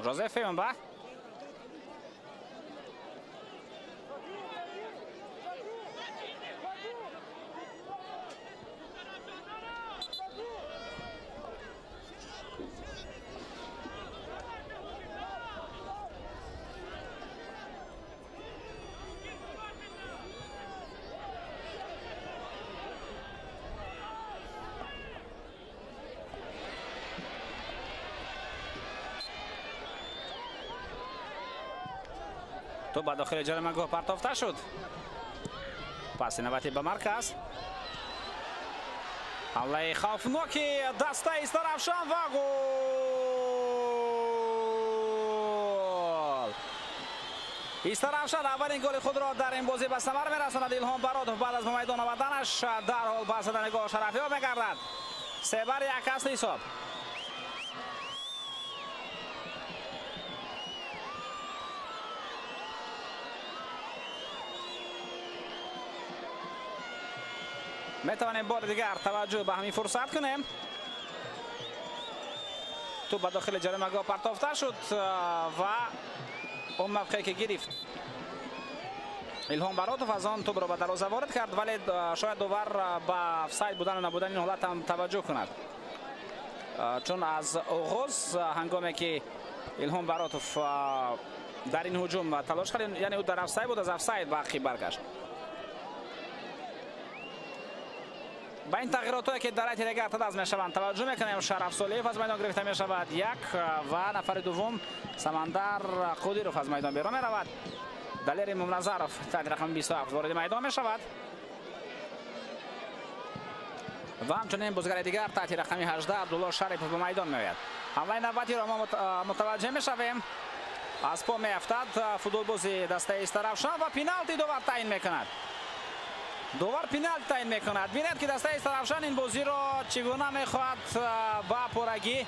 Жозеф Эмба. Тӯб ба дохили ҷаримагоҳ партофта шуд. Паси навбатӣ ба марказ. Ҳамлаи хавфноки дастаи Истаравшан ва гол! Истаравшан аввалин голи худро дар ин бозӣ ба самар мерасонад. Илҳом Баротов баъд аз ба майдон омаданаш дарҳол ба задани гол шарафёб мегардад. 3-1 аст ҳисоб. Метавонем бори дигар таваҷҷӯҳ ба ҳамин фурсат кунем. Тӯп ба дохили ҷаримагоҳ партофта шуд ва он мавқее ки гирифт Илҳом Баротов аз он тӯпро ба дарвоза ворид кард, вале шояд довар ба офсайд будану набудани ин ҳолат ҳам таваҷҷӯҳ кунад, чун аз оғоз ҳангоме ки Илҳом Баротов дар ин ҳуҷум талош кард, яъне ӯ дар офсайд буд, аз офсайд ба ақиб баргашт. Ба ин тағйиротҳое ки дар ҳайати Регар ТадАЗ мешаванд таваҷҷӯҳ мекунем. Шараф Солиев аз майдон гирифта мешавад як ва нафари дуввум Самандар Қодиров аз майдон берун меравад. Далери Мумназаров таҳти рақами 27 вориди майдон мешавад ва ҳамчунин бозигари дигар таҳти рақами 18 Абдулло Шарипов ба майдон меояд. Ҳамлаи навбатиро мо мутаваҷҷеҳ мешавем. Аз по меафтад футболбози дастаи Истаравшан ва пеналти довар таъин мекунад. Довар пеналти таъин мекунад. Бинед ки дастаи Истаравшан ин бозиро чӣ гуна мехоҳад ба пуррагӣ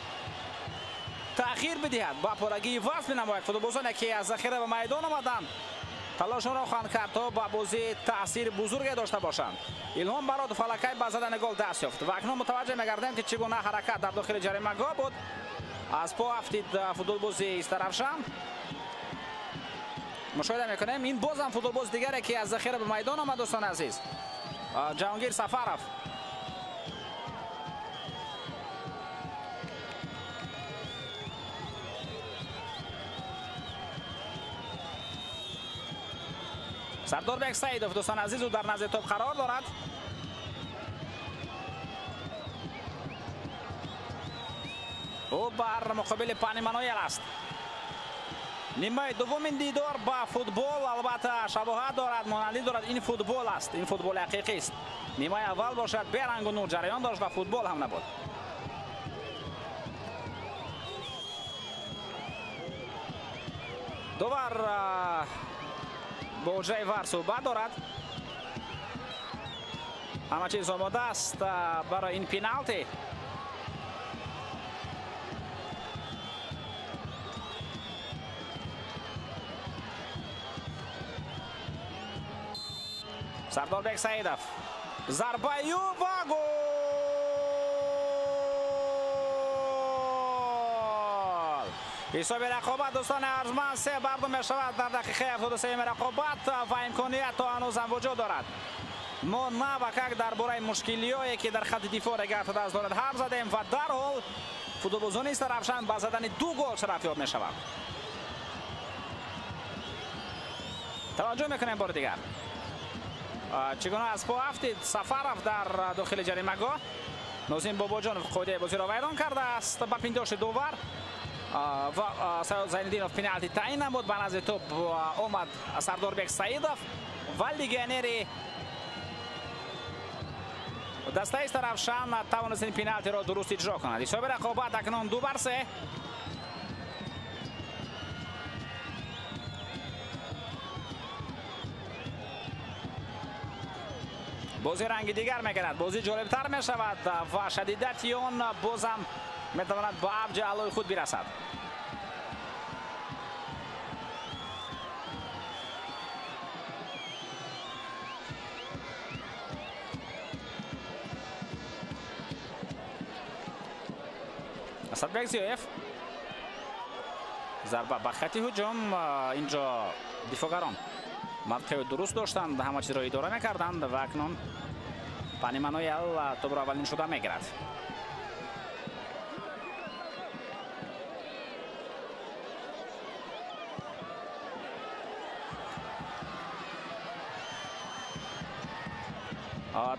таъхир бидиҳад, ба пуррагӣ иваз менамояд. Футболбозоне ки аз захира ба майдон омаданд талошонро хоҳанд кард то ба бозӣ таъсири бузурге дошта бошанд. Илҳом Баротов аллакай ба задани гол даст ёфт ва акнун мутаваҷҷеҳ мегардем ки чӣ гуна ҳаракат дар дохили ҷаримагоҳ буд. Аз по афтид футболбози Истаравшан. Мушоҳида мекунем ин бозам футболбози дигаре ки аз захира ба майдон омад, дӯстони азиз, Ҷаҳонгир Сафаров. Сардорбек Саидов, дӯстони азиз, ӯ дар назди топ қарор дорад. Ӯ бар муқобили Пани Мануэл аст. Нимаи дуввумин дидор ба футбол албатта шабоҳат дорад, монандӣ дорад. Ин футбол аст, ин футболи ҳақиқист. Нимаи аввал бошад берангу нур ҷараён дошт ва футбол ҳам набуд. Довар бо ҳуҷраи вар суҳбат дорад. Ҳама чиз омода аст барои ин пеналти. Сардорбек Саидов. Зарбаи ӯ ва гол! Ҳисоби рақобат, дӯстони арҷманд, 3-2 мешавад дар дақиқаи 73 рақобат ва имконият то ҳанӯзам вуҷуд дорад. Мо навакак дар бораи мушкилиҳое ки дар хатти дифоъ Регар ТадАЗ дорад ҳарф задем ва дарҳол футболбозони Истаравшан ба задани 2 гол шарафёб мешаванд. Таваҷҷӯҳ мекунем бори дигар. Чӣ гуна аз по афтид Сафаров дар дохили ҷаримагоҳ. Нозим Бобоҷонов қоидаи бозиро вайрон кардааст ба пиндоши довар ва Саёд Зайниддинов пеналти таъин намуд. Ба назди топ омад Сардорбек Саидов ва легионери дастаи Истаравшан тавонист ин пеналтиро дуруст иҷро кунад. Ҳисоби рақобат акнун 2-3. Бозӣ ранги дигар мегирад, бозӣ ҷолибтар мешавад ва шадидати он бозам метавонад ба авҷи аълои худ бирасад. Асадбек Зиёев. Зарба ба хати ҳуҷум. Инҷо дифоъгарон мавқеи дуруст доштанд, ҳама чизро идора мекарданд ва акнун Пани Мануэл тӯбро аввалин шуда мегирад.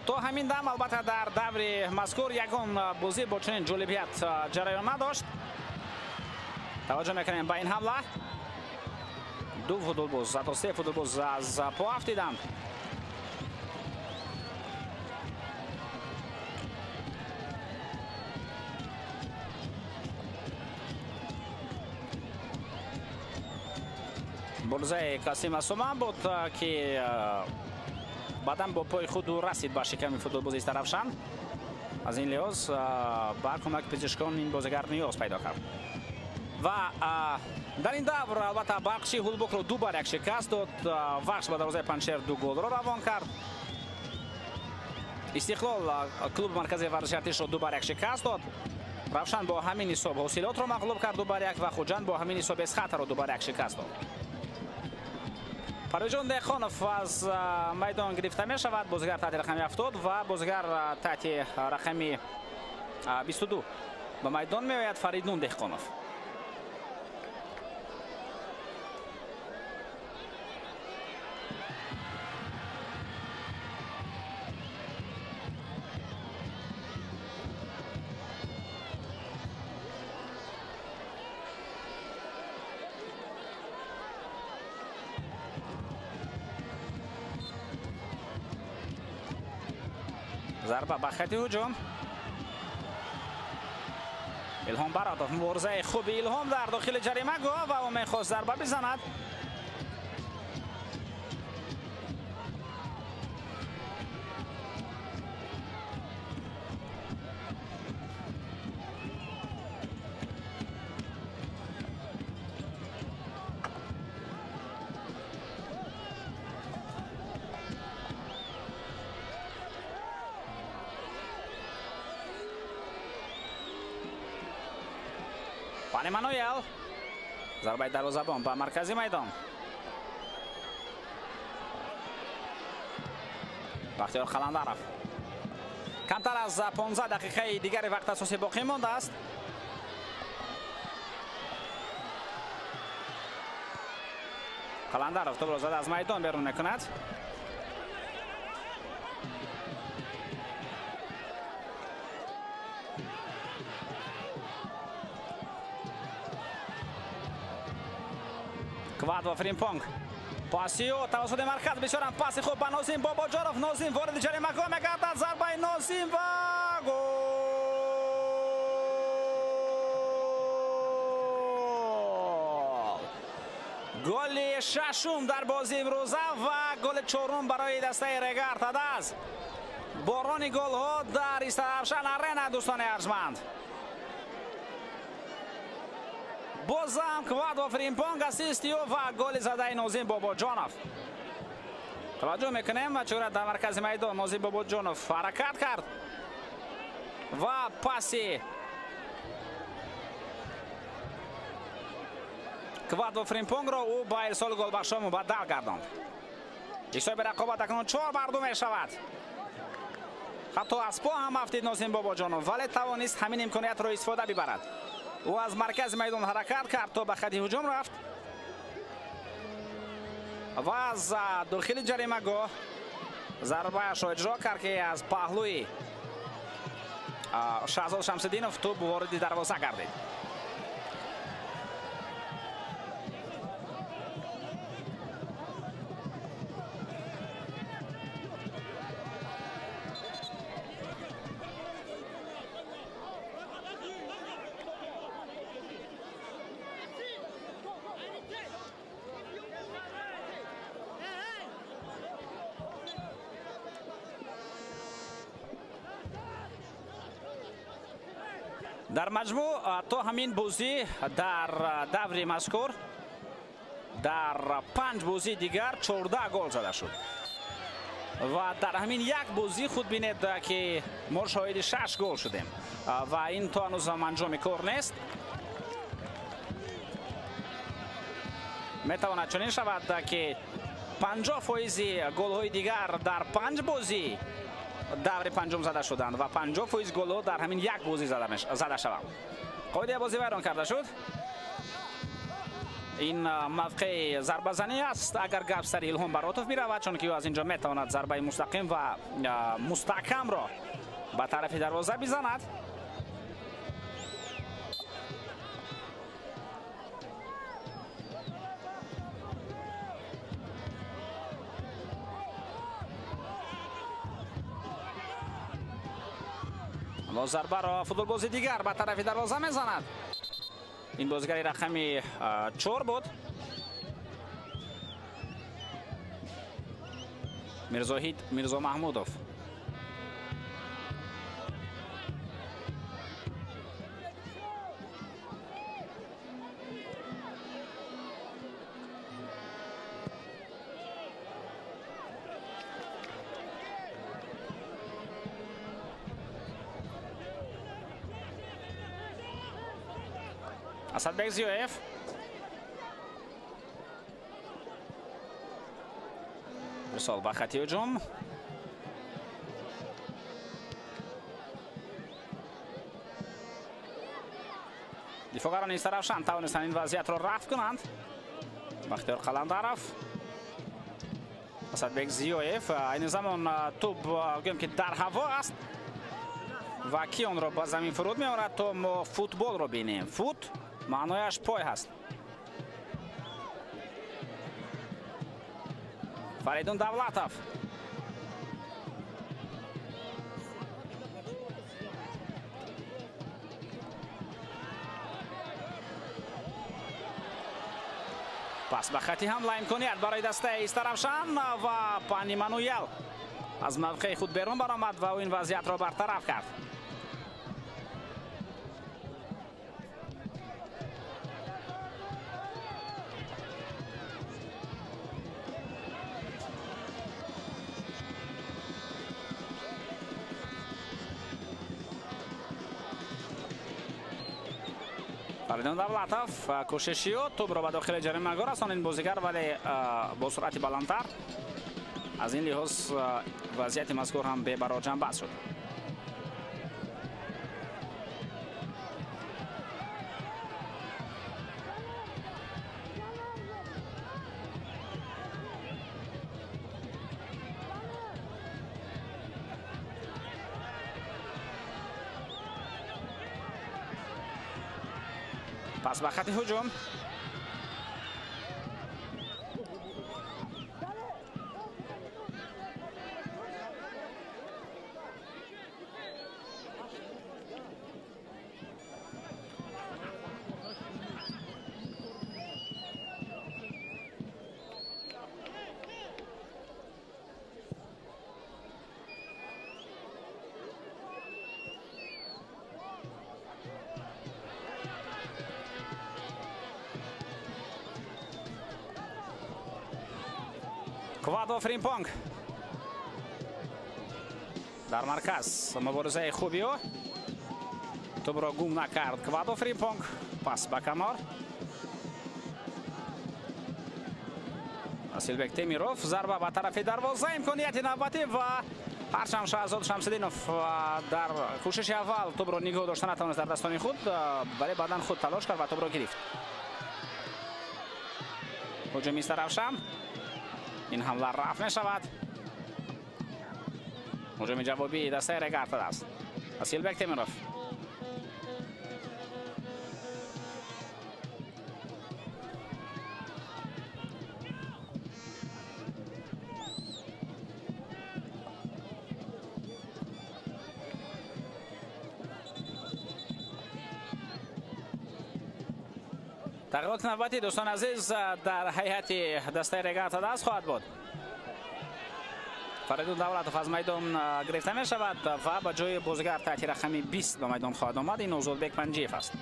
То ҳамин дам албатта дар даври мазкур ягон бозӣ бо чунин ҷолибият ҷараён надошт. Таваҷҷӯҳ мекунем ба ин ҳамла. 2 футболбоз, ҳатто 3 футболбоз аз по афтиданд. Бурзаи Қасим Асуман буд ки баъдан бо пои худ ӯ расид ба шиками футболбози Истаравшан. Аз ин лиҳоз ба кӯмаки пизишкон ин бозигар ниёз пайдо кард. Ва дар ин давр албатта Барқчи Ҳулбукро 2-1 шикаст дод. Вахш ба дарвозаи Панҷшер 2 голро равон кард. Истиқлол клуби марказии варзиши артишро 2-1 шикаст дод. Равшан бо ҳамин ҳисоб Ҳосилотро мағлуб кард 2-1 ва Хуҷанд бо ҳамин ҳисоб Эсхатаро 2-1 шикаст дод. Парвизҷон Деҳқонов аз майдон гирифта мешавад. Бозигар таҳти рақами 70 ва бозигар таҳти рақами 22 ба майдон меояд Фаридун Деҳқонов. Зарба ба хати ҳуҷум. Илҳом Баротов, муборизаи хуби Илҳом дар дохили ҷаримагоҳ ва ӯ мехост зарба бизанад. Пан Эммануэл. Зарбаи дарвозабон ба маркази майдон. Бахтиёр Қаландаров. Камтар аз 15 дақиқаи дигари вақт асосӣ боқӣ мондааст. Қаландаров тӯбро зада аз майдон берун мекунад. Квадво Фримпонг. Паси ӯ тавассути марказ, бисёрам паси хуб ба Нозим Бобоҷонов. Нозим вориди ҷаримагоҳ мегардад. Зарбаи Нозим ва гол! Голи шашум дар бозии имрӯза ва голи чорум барои дастаи Регар Тадаз. Борони голҳо дар Истаравшан Арена, дӯстони арҷманд. Бозам Квадво Фримпонг, ассисти ӯ ва голи задаи Нозим Бобоҷонов. Таваҷҷӯҳ мекунем, чура дар маркази майдон Нозим Бобоҷонов ҳаракат кард ва паси Квадво Фримпонгро ӯ ба ирсоли голбахшо мубаддал гардонд. Ҳисоби рақобат акнун 4-2 мешавад. Ҳатто аз по ҳам афтид Нозим Бобоҷонов, вале тавонист ҳамин имкониятро истифода бибарад. Ӯ аз маркази майдон ҳаракат кард то ба хати ҳуҷум рафт ва аз дохили ҷаримагоҳ зарбаашро иҷро кард, ки аз паҳлӯи Шаҳзод Шамсиддинов тӯб вориди дарвоза гардид. Дар маҷмӯъ то ҳамин бозӣ дар даври мазкур дар 5 бозии дигар 14 гол зада шуд ва дар ҳамин як бозӣ худ бинед, ки мо шоҳиди 6 гол шудем ва ин то ҳанӯзам анҷоми кор нест. Метавонад чунин шавад, ки 50% голҳои дигар дар 5 бозӣ даври панҷум зада шуданд ва 50% голҳо дар ҳамин як бозӣ зада шаванд. Қоидаи бозӣ вайрон карда шуд. Ин мавқеи зарбазанӣ аст, агар гап сари Илҳом Баротов биравад, чунки ӯ аз инҷо метавонад зарбаи мустақим ва мустаҳкамро ба тарафи дарвоза бизанад. Аммо зарбаро футболбози дигар ба тарафи дарвоза мезанад. Ин бозигари рақами 4 буд. Мирзоҳид Мирзомаҳмудов. Асадбек Зиёев. Ирсол ба хати ҳуҷум. Дифоъгарони Истаравшан тавонистанд ин вазъиятро рафъ кунанд. Бахтиёр Қаландаров, Асадбек Зиёев. Айни замон тӯб гӯем ки дар ҳаво аст ва ки онро ба замин фуруд меорад, то мо футболро бинем. Фут маънояш пой ҳаст. Фаридун Давлатов. Пас ба хати ҳамла имконият барои дастаи Истаравшан ва Пани Мануел аз мавқеи худ берун баромад ва ӯ ин вазъиятро бартараф кард. Фаридун Давлатов кӯшиши ӯ тӯбро ба дохили ҷаримагоҳ расонд ин бозигар, вале бо суръати баландтар. Аз ин лиҳоз вазъияти мазкур ҳам бебаро ҷанбаст шуд. Пас ба хати ҳуҷум. Квадо Фримпонг дар марказ муборизаи хуби ӯ, тӯбро гум накард Квадо Фримпонг. Пас ба канор. Асилбек Темиров, зарба ба тарафи дарвоза, имконияти навбатӣ ва ҳарчанд Шаҳзод Шамсиддинов дар кӯшиши аввал тӯбро нигоҳ дошта натавонист дар дастони худ, вале баъдан худ талош кард ва тӯбро гирифт. Ҳуҷуми Истаравшан. Ин ҳамла рафъ мешавад. Ҳуҷуми ҷавобии дастаи Регар аст. Асилбек Темиров. Тағйироти навбатӣ дӯстони азиз дар ҳайати дастаи Регар даст хоҳад буд. Фаридун Давлатов аз майдон гирифта мешавад ва ба ҷои бозигар таҳти рақами 20 ба майдон хоҳад омад. Ин Озодбек Панҷиев аст.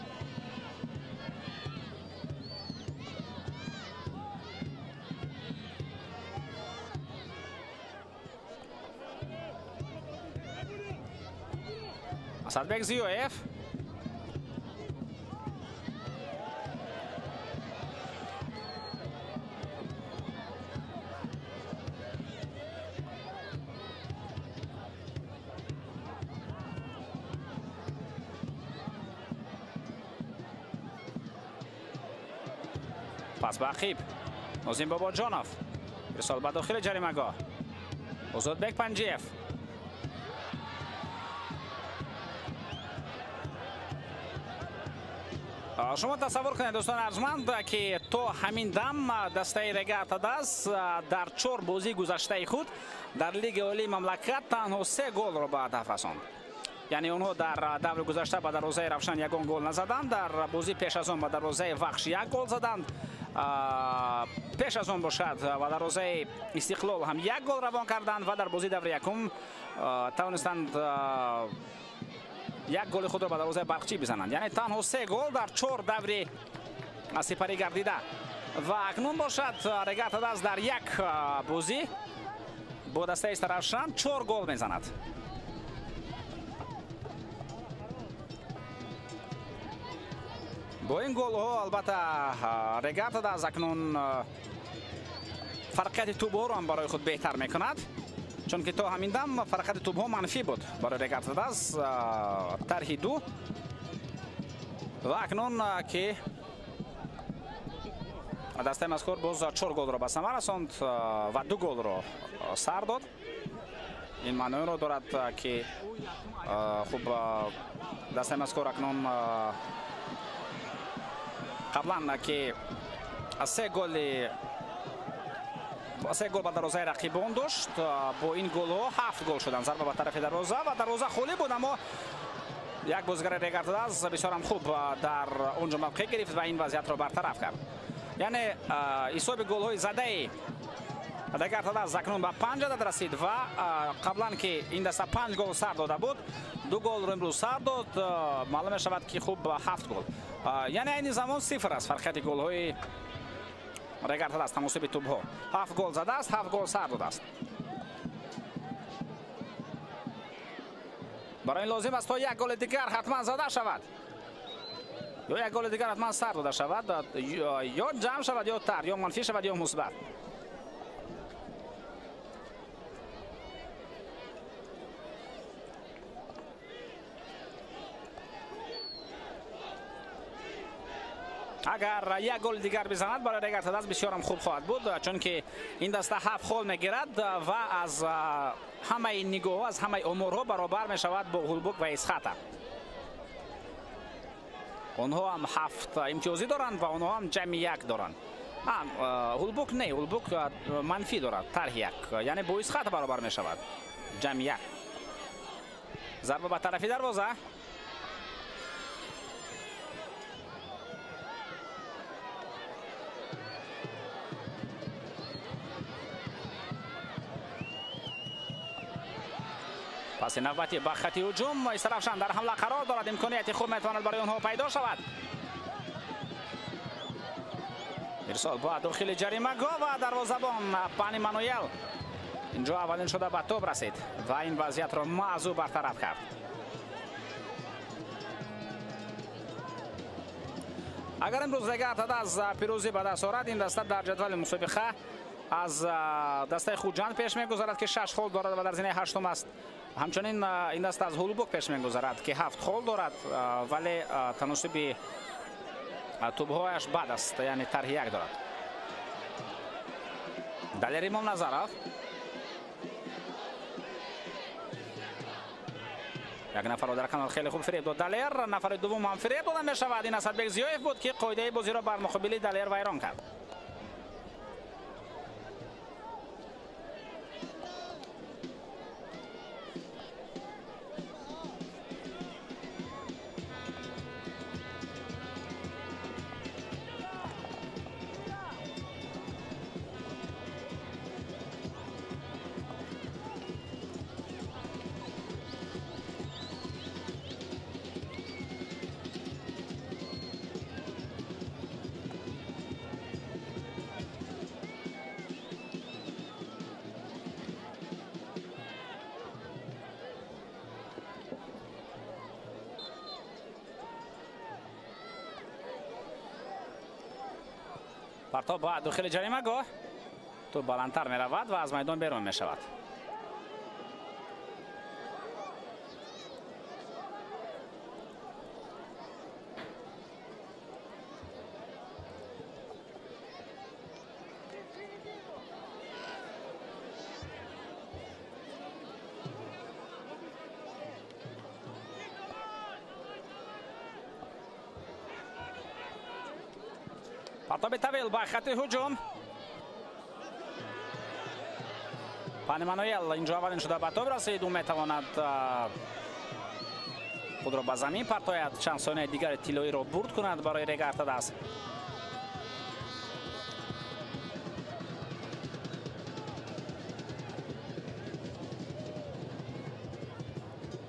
Асадбек Зиёев. Пас ба ақиб Нозим Бобоҷонов. Ирсол ба дохили ҷаримагоҳ. Озодбек Панҷиев. Шумо тасаввур кунед дӯстони арҷманд, ки то ҳамин дам дастаи Регар ТадАЗ дар 4 бозии гузаштаи худ дар Лигаи Олии мамлакат танҳо 3 голро ба ҳадаф расонд. Яъне онҳо дар даври гузашта ба дарвозаи Равшан ягон гол назаданд, дар бозии пеш аз он ба дарвозаи Вахш як гол заданд, пеш аз он бошад ба дарвозаи Истиқлол ҳам як гол равон карданд ва дар бозии даври якум тавонистанд як голи худро ба дарвозаи Барқчӣ бизананд. Яъне танҳо 3 гол дар 4 даври сипарӣ гардида. Ва акнун бошад Регар ТадАЗ дар як бозӣ бо дастаи Истаравшан 4 гол мезанад. Бо ин голҳо албатта Регар-ТадАЗ акнун фарқияти тӯбҳоро ҳам барои худ беҳтар мекунад, чунки то ҳамин дам фарқияти тӯбҳо манфӣ буд барои Регар-ТадАЗ тарҳи 2 ва акнун ки дастаи мазкур боз 4 голро ба самар расонд ва 2 голро сар дод. Ин маъноеро дорад ки хуб дастаи мазкур акнун қаблан ки 3 гол ба дарвозаи рақибон дошт, бо ин голҳо 7 гол шуданд. Зарба ба тарафи дарвоза ва дарвоза холӣ буд, аммо як бозигари Регар-ТадАЗ бисёрам хуб дар он ҷо мавқеъ гирифт ва ин вазъиятро бартараф кард. Яъне ҳисоби голҳои задаи Регар-ТадАЗ акнун ба 5 адад расид ва қаблан ки ин даста 5 гол сар дода буд, 2 голро имрӯз сар дод. Маълум мешавад ки хуб 7 гол, яъне айни замон 0 аст фарқияти голҳои Регар-ТадАЗ таносуби тӯбҳо. 7 гол задааст, 7 гол сар додааст. Барои ин лозим аст то як голи дигар ҳатман зада шавад, ё як голи дигар ҳатман сар дода шавад, ё ҷамъ шавад, ё тар, ё манфӣ шавад, ё мусбат. Агар як гол дигар бизанад барои Регар-ТадАЗ бисёрам хуб хоҳад буд, чунки ин даста 7 хол мегирад ва аз ҳамаи нигоҳҳо, аз ҳамаи оморҳо баробар мешавад бо Ҳулбук ва Исхата. Онҳо ҳам 7 имтиёзӣ доранд ва онҳо ҳам ҷамъи 1 доранд. Ҳулбук не, Ҳулбук манфӣ дорад, тарҳи 1, яъне бо Исхата баробар мешавад, ҷамъи 1. Зарба ба тарафи дарвоза. Паси навбати ба хати ҳуҷум Истаравшан дар ҳамла қарор дорад. Имконияти хуб метавонад барои онҳо пайдо шавад. Ирсол ба дохили ҷаримагоҳ ва дарвозабон Пани Мануел инҷо аввалин шуда ба тӯб расид ва ин вазъиятро маъзу бартараф кард. Агар имрӯз Регар-ТадАЗ пирӯзӣ ба даст орад, ин даста дар ҷадвали мусобиқа аз дастаи Хуҷанд пеш мегузарад, ки 6 хол дорад ва дар зинаи 8-ум аст. Ҳамчунин ин даста аз Ҳулбук пеш мегузарад, ки 7 хол дорад, вале таносуби тӯбҳояш бад аст, яъне тарҳи 1 дорад. Далер Имомназаров як нафарро дар канал хеле хуб фиреб дод. Далер нафари дуввум ҳам фиреб дода мешавад. Ин Асадбек Зиёев буд, ки қоидаи бозиро бар муқобили Далер вайрон кард. Партоб ба дохили ҷаримагоҳ, тӯб баландтар меравад ва аз майдон берун мешавад. Партоби тавил ба хати ҳуҷум. Пани Мануел инҷо аввалин шуда ба тоб расид. Ӯ метавонад худро ба замин партояд, чанд сонияи дигари тиллоиро бурд кунад барои Регар-ТадАЗ.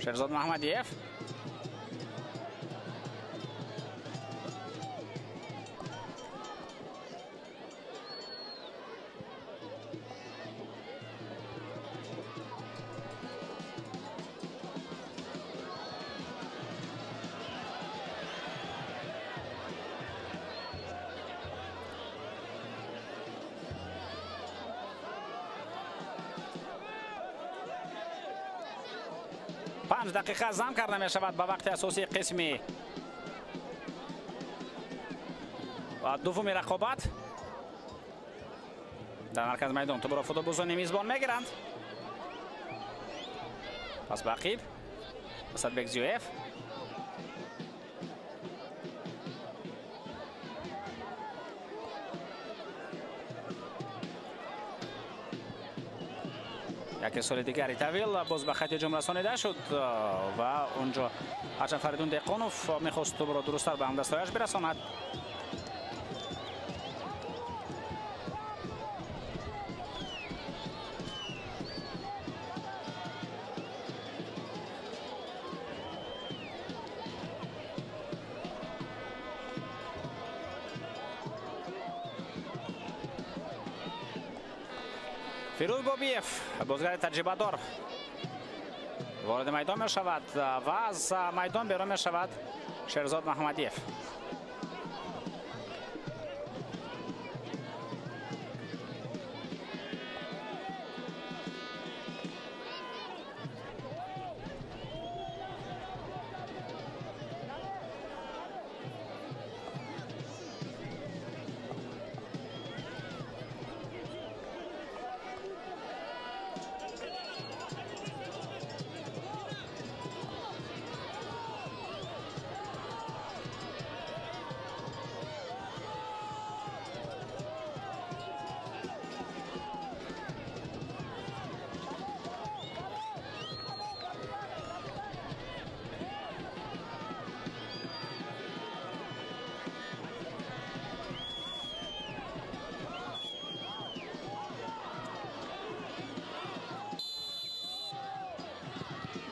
Шерзод Маҳмадиев 5 дақиқа зам карда мешавад ба вақти асосии қисми дуввуми рақобат. Дар маркази майдон тӯбро футболбозони мизбон мегиранд. Пас ба ақиб Асадбек Зиёев. Яке соли дигари тавил боз ба хати ҳуҷум расонида шуд ва онҷо ҳарчанд Фаридун Деҳқонов мехост тӯбро дурусттар ба ҳамдастояш бирасонад. Фирӯз Бобиев, бозигари таҷрибадор, вориди майдон мешавад ва аз майдон берун мешавад Шерзод Маҳмадиев.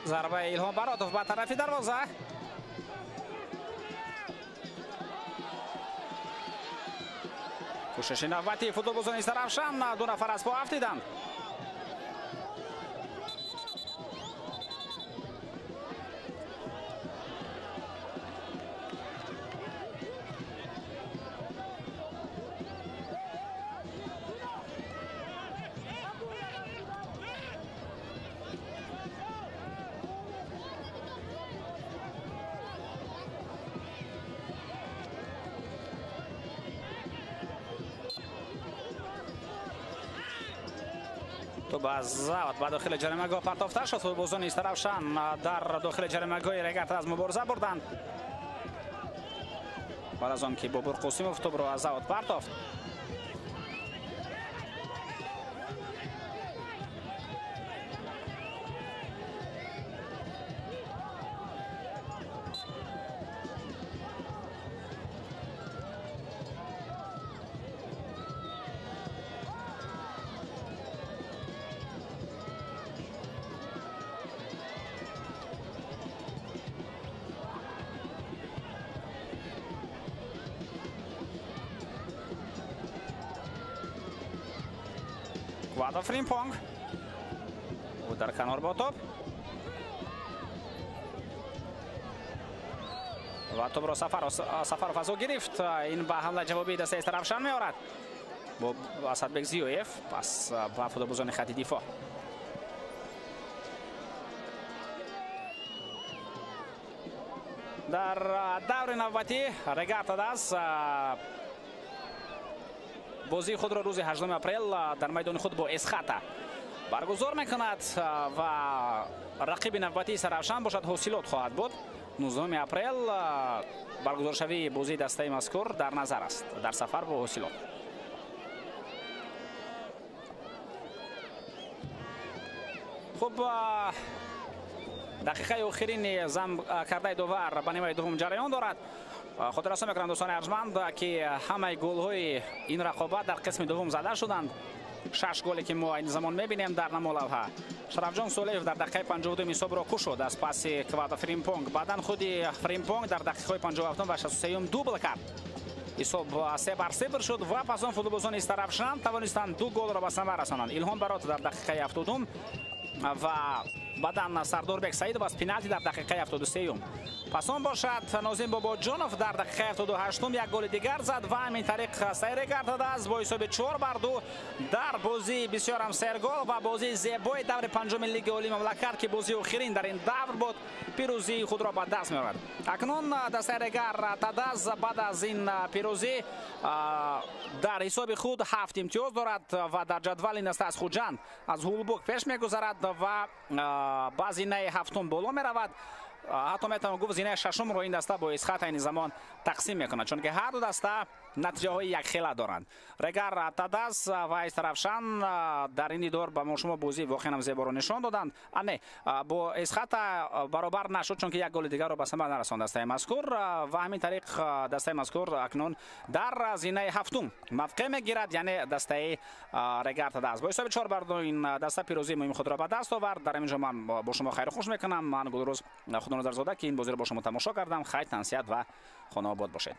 Зарбаи Илҳом Баротов ба тарафи дарвоза. Кӯшиши навбатии футболбозони Сарафшан, ду нафар аз по афтиданд. Тӯб аз завод ба дохили ҷаримагоҳ партофта шуд. Футболбозони Истаравшан дар дохили ҷаримагоҳи Регард аз мубориза бурданд. Баъд аз он ки Бобур Қосимов тӯбро аз завод партофт. Квадо Фримпонг. Ӯ дар канор бо тӯб. Ва тӯбро Сафаров аз ӯ гирифт. Ин ба ҳамлаи ҷавобии дастаи Истаравшан меорад. Бо Асадбек Зиёев пас ба футболбозони хати дифоъ. Дар даври навбатӣ Регард Адас бозии худро рӯзи 8 апрел дар майдони худ бо Эсхата баргузор мекунад ва рақиби навбатии Саравшан бошад Ҳосилот хоҳад буд. 19 апрел баргузоршавии бозии дастаи мазкур дар назар аст дар сафар бо Ҳосилот. Хуб, дақиқаи охирини зам кардаи довар ба нимаи дуввум ҷараён дорад. Хотиррасон мекунам дӯстони арҷманд, ки ҳамаи голҳои ин рақобат дар қисми дуввум зада шуданд. 6 голе ки мо айни замон мебинем дар намолавҳа. Шарафҷон Солеев дар дақиқаи 52 ҳисобро кушод аз паси Квадо Фримпонг. Баъдан худи Фримпонг дар дақиқаҳои 57 ва 63 дубл кард. Ҳисоб 3-0 шуд ва пас он футболбозони Истаравшан тавонистанд 2 голро ба самар расонанд. Илҳом Баротов дар дақиқаи 72 ва Баъдан Сардорбек Саидов аз пеналти дар дақиқаи 73-юм. Пас он бошад, Нозим Бобоҷонов дар дақиқаи 78-ум як голи дигар зад ва ҳамин тариқ дастаи Регар ТадАЗ бо ҳисоби 4-2 дар бозии бисёрам сергол ва бозии зебои даври панҷуми Лиги Олии мамлакат, ки бозии охирин дар ин давр буд, пирӯзии худро ба даст меорад. Акнун дастаи Регар ТадАЗ баъд аз ин пирӯзӣ дар ҳисоби худ 7 имтиёз дорад ва дар ҷадвали даста аз Хуҷанд, аз Ҳулбук пеш мегузарад ва ба зинаи ҳафтум боло меравад. Ҳатто метавон гуфт, зинаи шашумро ин даста бо Эсхата айни замон тақсим мекунад, чунки ҳар ду даста натиҷаҳои якхела доранд. Регар ТадАЗ ва Истаравшан дар ин дидор ба мо шумо бозии воқеан зеборо нишон доданд. Не, бо Эсхата баробар нашуд, чунки як голи дигарро ба самар нарасонд дастаи мазкур ва ҳамин тариқ дастаи мазкур акнун дар зинаи ҳафтум мавқеъ мегирад, яъне дастаи Регар ТадАЗ бо ҳисоби 4-2 ин даста пирӯзии муҳими худро ба даст овард. Дар ҳамин ҷо ман бо шумо хайру хуш мекунам. Ман Гулрӯз Худоназарзода, ки ин бозиро бо шумо тамошо кардам. Хайр, тансиҳат ва хонаобод бошед.